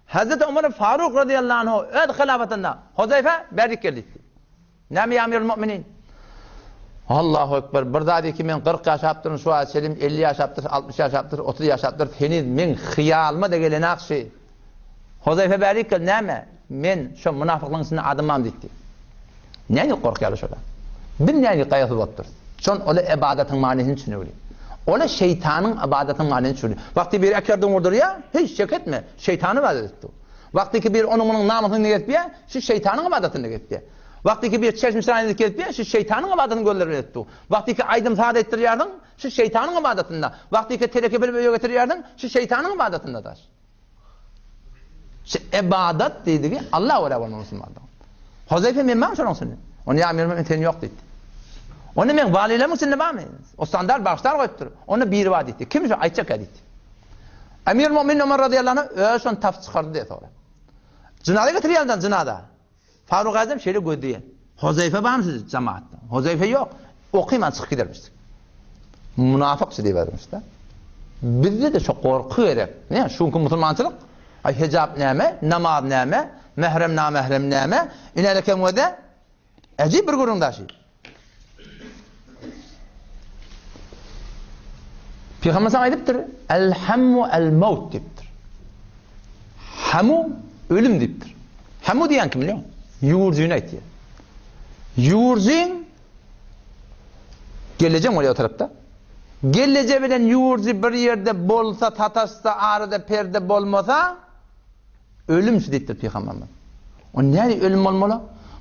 Hazreti Omar Faruk razyýallahu anhu öz hilafatynda Huzeýfe bärik gel diýdi. Näme ýa Amirul Mu'minin? Allahu Ekber, bir zat ki men 40 ýaşapdyryn, şu wagt çelim 50 ýaşapdyr, 60 ýaşapdyr, 30 ýaşapdyr, heniz meň hyýalyma-da gelenak şi. Huzeýfe bärik gel, näme? Men şo munafyklaryň içinde adamam diýdi. Näme gorkýarlar şolar? Biz näme gaýgysyz bolupdyrys? Şon ola ibadatyň manysyny düşünewli. Ol-a şeýtanyň ybadatynyň galyny düşürdi. Wagty biri äkerden urdurýar, hiç şek etme, şeýtana ybadat edip dur. Wagty ki biri onuň-munuň namysyny gezipýär, şu şeýtanyň ybadatyny gezipýär. Wagty ki biri çeşme-çyraýyny edip gezipýär, şu şeýtanyň ybadatyny gözleri bilen edip dur. Wagty ki aýdym-saz aýtdyrýarsyň, şu şeýtanyň ybadatynda. Wagty ki teleke bilip öýe getirýärsiň, şu şeýtanyň ybadatynda daş. Şu ybadat diýdigi Alla görä bolmaly musulmandan. Hozeýfe men barmy şonuň içinde? Ony ýa men sen ýok diýdi. Onda meň walylarymyň içinde barmy? O standart bagşlar goýupdyr. Onda biri bar diýdi. Kim şu aýtjak ýa diýdi. Emir Mu'minin Omar razyýallahu anh öz şony tapyp çykardy diýdi soňra. Jynaza getirýärler jynaza. Faruk Azam şeýle gözleýär. Hozeýfe barmy siz jemaatda? Hozeýfe ýok. Okyman çykyp gidermiş. Munafykçy diýip aýdylmyş-da. Bizde-de şo gorky gerek. Ne, şu günki musulmançylyk? Aý hijap näme? Namaz näme? Mährem namährem näme? Inälekem göze? Äjip bir gürrüň daşy. Pygamber sallam aýdypdyr, El hammu el maut diýipdir. Hamu ölüm diýipdir. Hamu diýen kim bilýär? Ýurjyny aýtýar. Ýurjyň gelejek bolýar o tarapda. Geleje bilen ýurjy bir ýerde bolsa, sataşsa, arada perde bolmasa, Ölüm şu diýipdir pygamberimiz. O näme ölüm bolmaly?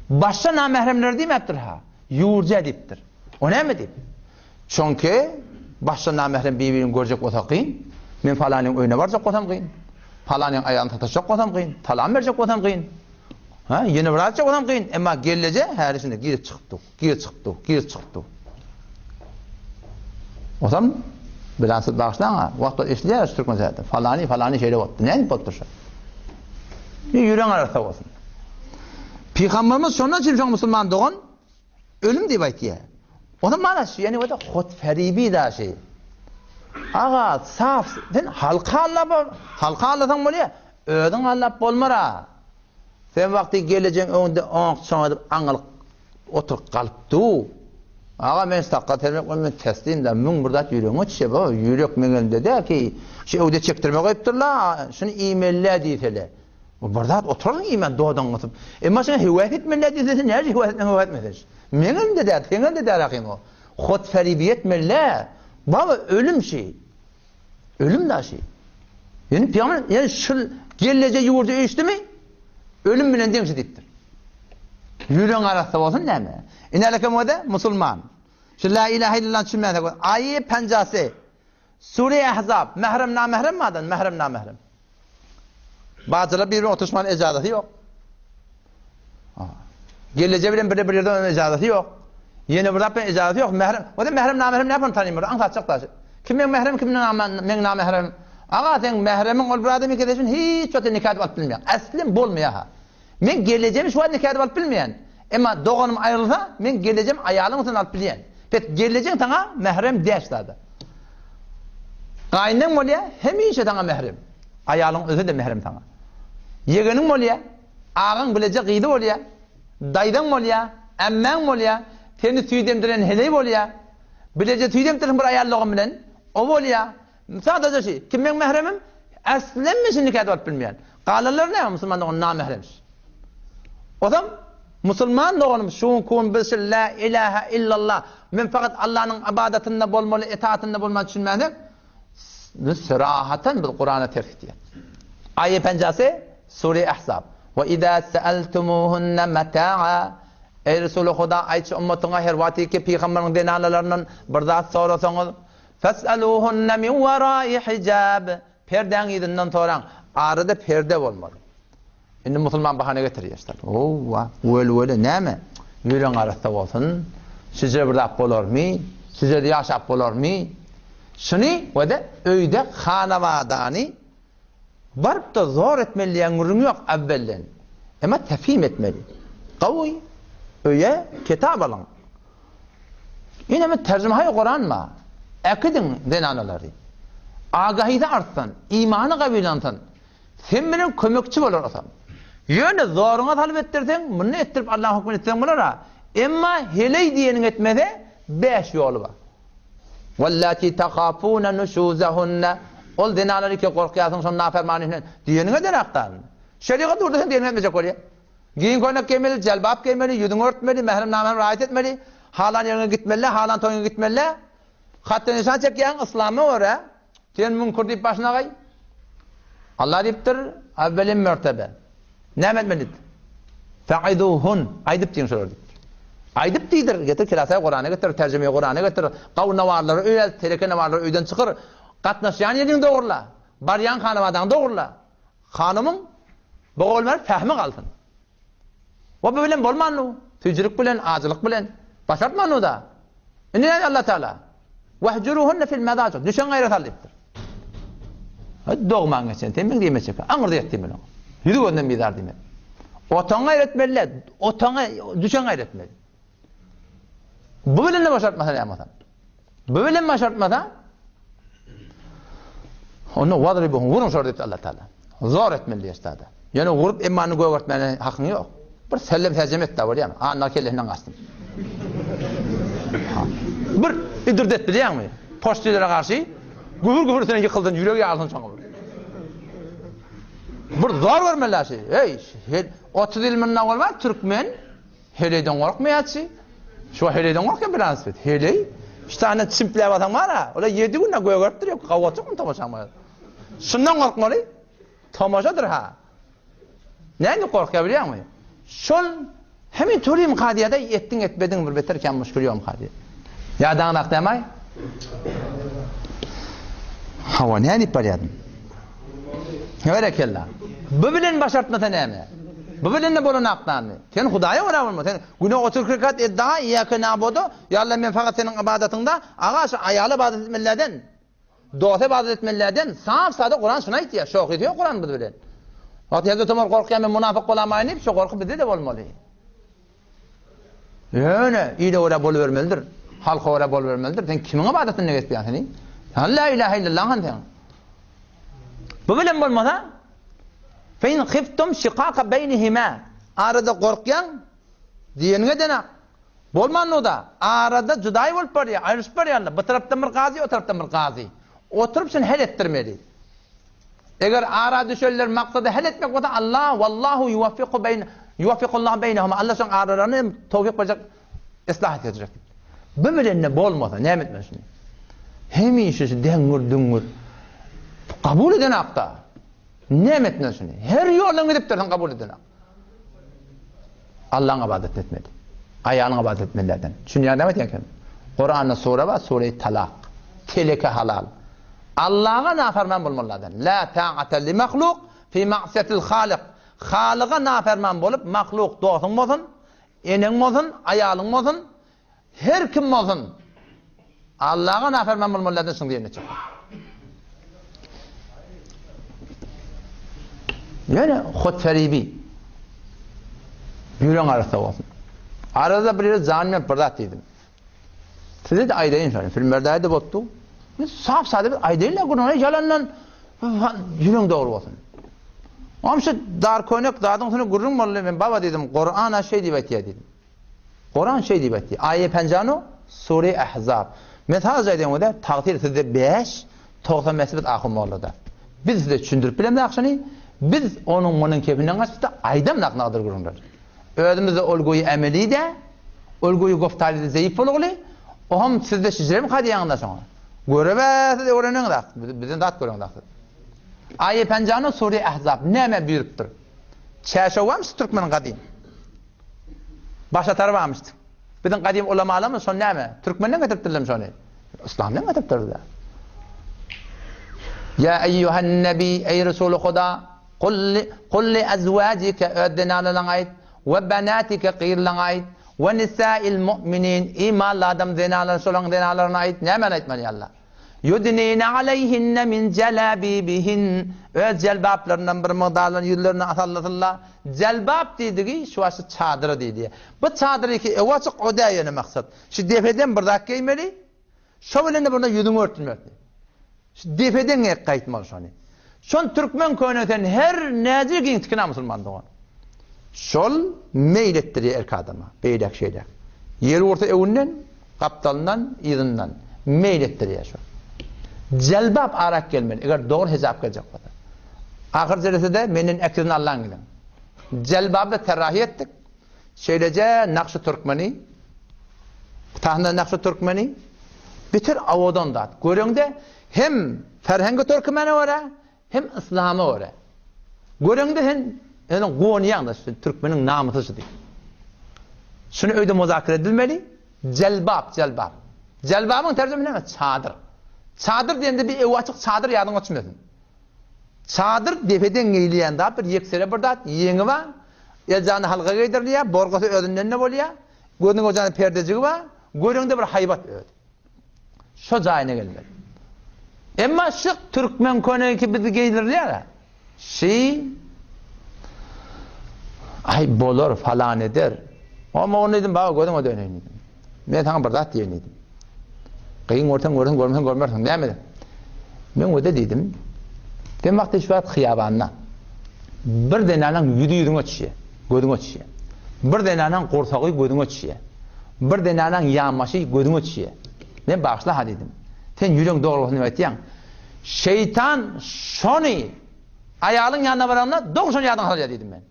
Başga namähremler diýmäpdir ha. Ýurja diýipdir. O näme diýip? Çünki başga namährem bir-birini görjek bolsa kyn. Men falanyň öýüne barjak bolsam kyn. Falanyň aýalyny sataşjak bolsam kyn. Salam berjek bolsam kyn. Ha, ýene bir atjak bolsam kyn. Emma gelleje häli şindi girip çykyp dur. Girip çykyp dur. Girip çykyp dur. Osam bilen siz bagyşlaň-a, wagt wagt eşidýäris türkmen sözde. Falany, falany şeýle bolupdy. Nädip bolupdyr şo? Bir ýüregiň arassa bolsun. Pygamberimiz şondan üçin şoň musulman dogan ölüm diýip aýtýar. Onda mana şu ýene wada hotferibi daşy. Aga, saf, sen halka allap, halka allasaň bolýar. Özüň allap bolmara. Sen wagty gelejeň öňünde oňak-çoňak edip aňalyk oturyp galyp dur. Aga men sakgal sermek bilen men teslim da müň bir zat ýüregiňe düşýär. Bu ýürek meň elimde däl ki, şu öwde çekdirme goýupdyrlar, şuny iýmeli-dä diýsele. Bu bir zat oturarsyň iýmän dodagyňy gysyp. Emma şuňa höwes etmeli-dä diýse sen näce höwes etmeň höwes etmeseň. Meň elimde däl, seň elinde däl ahym o. Hotferibi etmeli-dä. Baba ölüm şi. Ölüm daşy. Ýöne pygamber ýöne şul gelneje ýurdy üýşdümi? Ölüm bilen deňşi diýipdir. Ýüregiň arassa bolsun näme? Inäleke mode musulman. Şu la ilahe illallah düşünmänse aýy penjası. Sure Ahzab, mährem namährem madan, mährem namährem. Bajylar bir-birine oturyşman ejazaty ýok. Gelneje bilen bire bir ýerde onuň ejazaty ýok. Ýene bir zat bilen ejazaty ýok. Mährem, o da mährem namährem näme tanyň bir aňsatjak daşy. Kim meň mährem, kim meň namährem. Aga seň mähremiň ol bir adam eken sen hiç wagt nika edip alyp bilmeýäň. Aslym bolmaýar ha. Men gelejemi şu wagt nika edip alyp bilmeýän. Emma doganym aýrylsa, men gelejem aýalyň üçin alyp bilýän. Pes gelejeň saňa mährem däş zada. Gaýynyň bolýar, hemişe saňa mährem. Aýalyň özi-de mährem saňa. Ýegeniň bolýar, agaň bileje gyzy bolýar, daýzaň bolýar, ämmäň bolýar, seni süýt emdiren heleý bolýar. Bileje süýt emdirsiň bir aýal dogan bilen, o bolýar. Sadaja şi, kim meň mähremim? Äslem men şi nika edip alyp bilmeýän. Galanlary näme musulman dogan namähremş. Ozam musulman doganym şu günki gün biz şu la ilaha illallah men fakat Allanyň ybadatynda bolmaly, etaatynda bolmaly düşünmänsek, biz syrahatan biz Kurana ters gidýär. Aýe penjasy Sure Ahzab. Wa iza sa'altumuhunna mata'a Eý Resuly Huda aýtçy ummatyňa her wagty ki pygamberiň zenanalaryndan bir zat sorasaňyz Fes'aluhunna min wara'i hijab Perdäň yzyndan soraň. Arada perde bolmaly. Indi musulman bahana getirýär. Howwa, wel-wele näme? Ýüregiň arassa bolsun. Size bir zat bolarmy? Size-de ýaşap bolarmy? Şuny we-de öýde hanabadany Baryp-da zor etmeli diýen gürrüň ýok äwwelden. Emma tefhim etmeli. Gowy, öýe kitap alyň. Ineme terjimehaý Kuran bar. Äkidiň zenanalary. Agahysy artsyn, imany gawylansyn. Sen bilen kömekçi bolar osam. Ýöne zoruňa salyp etdirseň, muny etdirip Allaň hökmüni etseň bolar-a. Emma heleý diýeniňi etmese, bäş ýoly bar. Wallati tahafuna nuşuzahunna Ol zenanlar ki gorkýarsyň şol napermanyhyndan diýeniňe derakdan. Şerigat durda sen diýeniňi etmejek bolýar. Giň köýnek geýmeli, jelbap geýmeli, ýüzüňi örtmeli, mährem namährem raýat etmeli, halan ýeriňe gitmeli, halan toýuňa gitmeli. Hatda nyşan çekýäň yslama görä, sen müňkür diýip başyna gaý. Allah diýipdir, Awwelin mertebe. Näme etmeli diýipdir? Fa'izuhun, aýdyp diýiň şolara diýipdir. Aýdyp diýdir, getir kilasaý Kurany getir, terjimeýi Kurany getir, gawy nawarlary öýe ält, teleke nawarlary öýden çykyr, gatnaşýan ýeriňi dogurla, barýan hanabadaňy dogurla. Hanymyň bu bolmar pähmi galsyn. O bu bilen bolmandy. Süýjülik bilen, ajylyk bilen başartmandy-da. Indi näme Allah Taala? Wahjuruhunna fil mazaji. Düşen gaýra sal diýipdir. Hadi dogman geçen sen meň diýme çeke. Aňyrda ýat diýmeli. Ýüzi gözünden bizar diýmeli. Otaňy gaýra etmeli, otaňy düşen gaýra etmeli. Bu bilen de başartmasa näme bolsa? Bu bilen başartmasa onda wadribuhum vuruň şor diýipdir Allah Taala. Zor etmeli diýýär sada. Ýöne vurup emmany gögertmäne hakyň ýok. Bir sellem serjem et-de bolýarmy? Anna kellesinden gaçsyn. Bir idirt et bilýäňmi? Poçtilere garşy gübür-gübür seni ýykyldyn, ýüregi ýarylsyn şoňa bir. Bir zor görmeli şi. Eý, 30 ýyl mundan bolmaz türkmen Heleýden gorkmaýarçy. Şu heleýden gorkýan bir adam. Heleý. Şu tane çimpläp alsaň bar-a, ola ýedi günde gögerip durýar, gawatjykmy tomaşaň bar. Şundan gorkmaly. Tomaşadyr ha. Näme gorkýar bilýäňmi? Şol hemin turim kadyýada etdiň etmediň bir beter kän muşkil ýok kadyýa. Ýadaňdak dämaý? Hawa, näme diýip barýardym? Berekella. Bu bilen başartmasa näme? Bu bilen de bolan akdanmy? Sen Hudaýa görä bolma. Sen güne 32 rekat edda, iýake nabudu. Ýa Allah men fakat seniň ybadatyňda, aga şu aýala ybadat etmelilerden, dosta ybadat etmelilerden, saf sada Kuran şuny aýtýar. Şohysy ýok Kuran biz bilen. Wagt Hazreti Omar gorkýar men munafyk bolamaýyn diýip, şo gorky bizde de bolmaly. Ýöne ile görä bolubermelidir. Halka görä bolubermelidir. Sen kimiň ybadatyny etýäň seni? Sen la ilahe illallah han sen. Bu bilen bolmasa fe in khiftum shiqaqa beynihima arada gorkýaň diýeniňe denak. Bolmanda arada judaý bolup barýar, aýryşyp barýarlar. Bu tarapdan bir gazy, o tarapdan bir gazy. Oturyp şuny hal etdirmeli. Eger ara düşenler maksady hal etmek bolsa Allah wallahu yuwaffiku beýn yuwaffikullahu beýnehuma Allah şoň aralaryny hem towfik berjek yslah etjek. Bu bilende bolmasa näme etmeli şuny? Hemişe şu deňňir düňňür kabul eden akda. Näme etmeli şuny? Her ýoldan gidip dursun kabul eden ak. Allaň ybadat etmeli. Aýalyň ybadat etmelilerden. Düşünýän näme diýen eken? Kuranda sure bar, sure Talak. Teleke halal. Allaha naferman bolmalylardan. La ta'ata li mahluk fi ma'siyatil halik. Halyga naferman bolup mahluk dostuň bolsun, eneň bolsun, aýalyň bolsun, her kim bolsun. Allaha naferman bolmalylardan şuň diýenine çykdy. Ýöne hutferibi ýüregiň arassa bolsun. Arada bir ýere jan berip bir zat diýdim. Size-de aýdaýyn şony. Filmlerde-de bolupdy. Biz sap-sada bir aýdaýyn-da gürrüňi ýalandan ýüregiň dogry bolsun. Oňam şu dar köýnek zadyň üstüne gürrüň boldy. Men baba diýdim, Kuran-a şeý diýip aýtýar diýdim. Kuran şeý diýip aýtýar. Aýe penjano, Sure Ahzab. Men sadaja aýdaýyn o-da, tagsyr sizde bäş, 95 biz ahun mollada. Biz size düşündirip bilemzok şuny. Biz onuň munuň kefinden gaçyp-da aýdamzok nadyr gürrüňleri. Özümizde ol goýy emeli-dä, ol goýy goftary-da zeýif bolguly, oham sizde şijiremi kadýaňyzda şoňa. Görebe siz öwreneňiz ak, bizden zat göreňiz siz. Aýe penjano sure Ahzab näme buýrupdyr? Çäşew barmyş türkmeniň gadym. Başatar barmyş. Biziň gadym ulamalarymyz şony näme? Türkmenden getiripdirlermi şony? Yslamdan getiripdirler. Ýa eýýuhan nebi, eý Resuly Huda, Kul kul li azwajike öz zenanalaryňa aýt, we benatike gyzlaryňa aýt, we nisail mu'minin imanly adam zenanlary şolaryň zenanlaryna aýt, nämäni aýtmaly ýa Allah? Yudnine aleýhinne min jelabibihin öz jelbaplaryndan bir mygdarlaryny ýüzlerine asallasynlar. Jelbap diýdigi şu başy çadyra diýilýär. Bu çadyr iki ewi açyk o däl ýöne maksat. Şu depeden bir zat geýmeli, Şo bilen-de bunda ýüzüňi örtülmezdi. Şu depeden gerek gaýtmaly şony. Şol türkmen köne sen her näce giň tikina musulman dogan. Şol meýil etdirýär erk adama, beýläk şeýläk. Ýel ursa öňünden, gapdalyndan, yzyndan meýil etdirýär şol. Jelbap arak gelmeli, eger dogry hijap geljek bolsa. Ahyr jelesede menden ekizini allaň gidiň. Jelbaby da terrahi etdik. Şeýleje nakşy türkmeni, Tahna nakşy türkmeni. Beter owadan zat. Göreňde hem ferhengi türkmene görä, hem yslama görä. Göreňde sen özüň guwanýaň-da şu türkmeniň namysy şu diýip. Şuny öýde muzakere edilmeli. Jelbap, jelbap. Jelbabyň terjimesi näme? Çadyr. Çadyr diýende bir ewi açyk çadyr ýadyňa düşmesin. Çadyr depeden geýilýän zat, bir ýeksere bir zat, ýeňi bar. Eljany halka geýdirilýär, borgasy özünden-de bolýar. Gözüniň ojagynda perdejigi bar. Göreňde bir haýbat özi. Şo jaýyna gelmeli. Emma şu türkmen köneýki bizi geýdirilýär-ä. Şi Aý bolar, falan eder. Oňa ony diýdim, baba gözüňe döneýin diýdim. Men saňa bir zat diýeýin diýdim. Gyň görseň görersiň, görmeseň görmersiň. Näme? Men öde diýdim. Sen wagty şu wagt hyýabanda bir zenanyň ýüzi ýüzüňe düşýär, gözüňe düşýär. Bir zenanyň gursagy gözüňe düşýär. Bir zenanyň ýanbaşy gözüňe düşýär. Men bagyşla-ha diýdim. Sen ýüregiň dogry bolsun diýip aýtýaň. Şeýtan şony aýalyň ýanyna baranda dogry şony ýadyňa salýar diýdim men.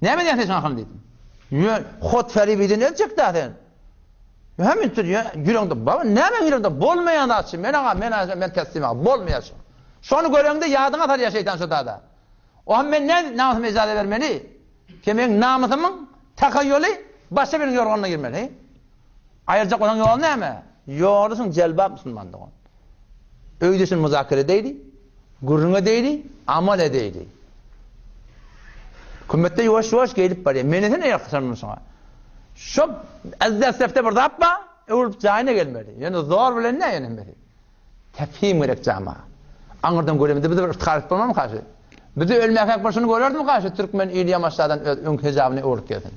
Näme diýýäň sen şoňa hakyny diýdim. Ýö, hot feribiden el çek-dä sen. Hem üstün ýüregiňde baba näme ýüregiňde bolmaýan zat şu. Men aga, men aga, men teslim aga, bolmaýar şu. Şony göreňde ýadyňa salýar şeýtan şu zada. O hem men nädip namysyma ijaza bermeli? Ki meň namysymyň tahaýýuly başga biriniň ýorganyna girmeli. Aýyrjak bolsaň ýoly näme? Ýoly şuň jelbap musulman dogan. Öýde şuny muzakere edeýli, gürrüň edeýli, amal edeýli. Kümmetde ýuwaş-ýuwaş gelip barýar. Menesi ne ýakysar muny şoňa? Şo äzdäslepde bir zat bar, öwrülip jaýyna gelmeli. Ýöne zor bilen näme ýöne hemmesi. Tefhim gerek jama. Aňyrdan göremizde bizi bir yftihar edip bolmazmyka şu? Bizi ölmäkäk bir şuny görerdimika şu türkmen ili ýamaşjadan öz öňki hijabyny öwrüp gelsin.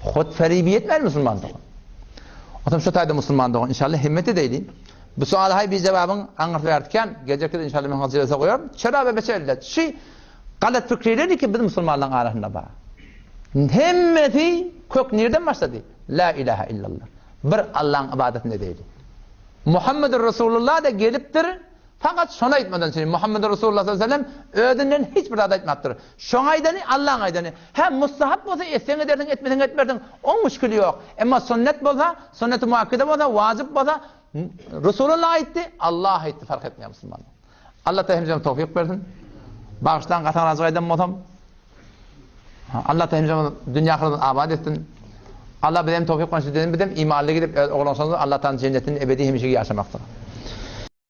Hut feribi ýetmän musulman dogan. Otam şu taýda musulman dogan inşallah himmet edeýli. Bu suala haý bir jewabyň aňyrsy bärsi kän. Geljekde inşallah men hajy goýaryn. Çera we beçe Şu galat pikirler ki biz musulmanlaryň arasynda bar. Hemmesi kök nirden başlady? La ilaha illallah. Bir Allahyň ibadatyny edeýli. Muhammedur Resulullah da gelipdir, fakat şony aýtmadan çenli Muhammedur Resulullah sallallahu aleyhi ve sellem özünden hiç bir zat aýtmapdyr. Şoň aýdany Allaň aýdany. Hä mustahap bolsa etseň edersiň, etmeseň etmersiň, oň müşkili ýok. Emma sünnet bolsa, sünneti muakkede bolsa, wajyp bolsa, Resulullah aýtdy, Allah aýtdy fark etmeýär musulmanlar. Allah taala hemmämize towfyk bersin. Bagyşlaň gataňrazyk aýdan bolsam. Allah taala hemmämizi dünýä ahyretini abat etsin. Allah bize hem towfyk bersin, bizem imanly gidip öz oglanşymyz Allah taala jennetinde ebedi hemişe ýaşamakdyr.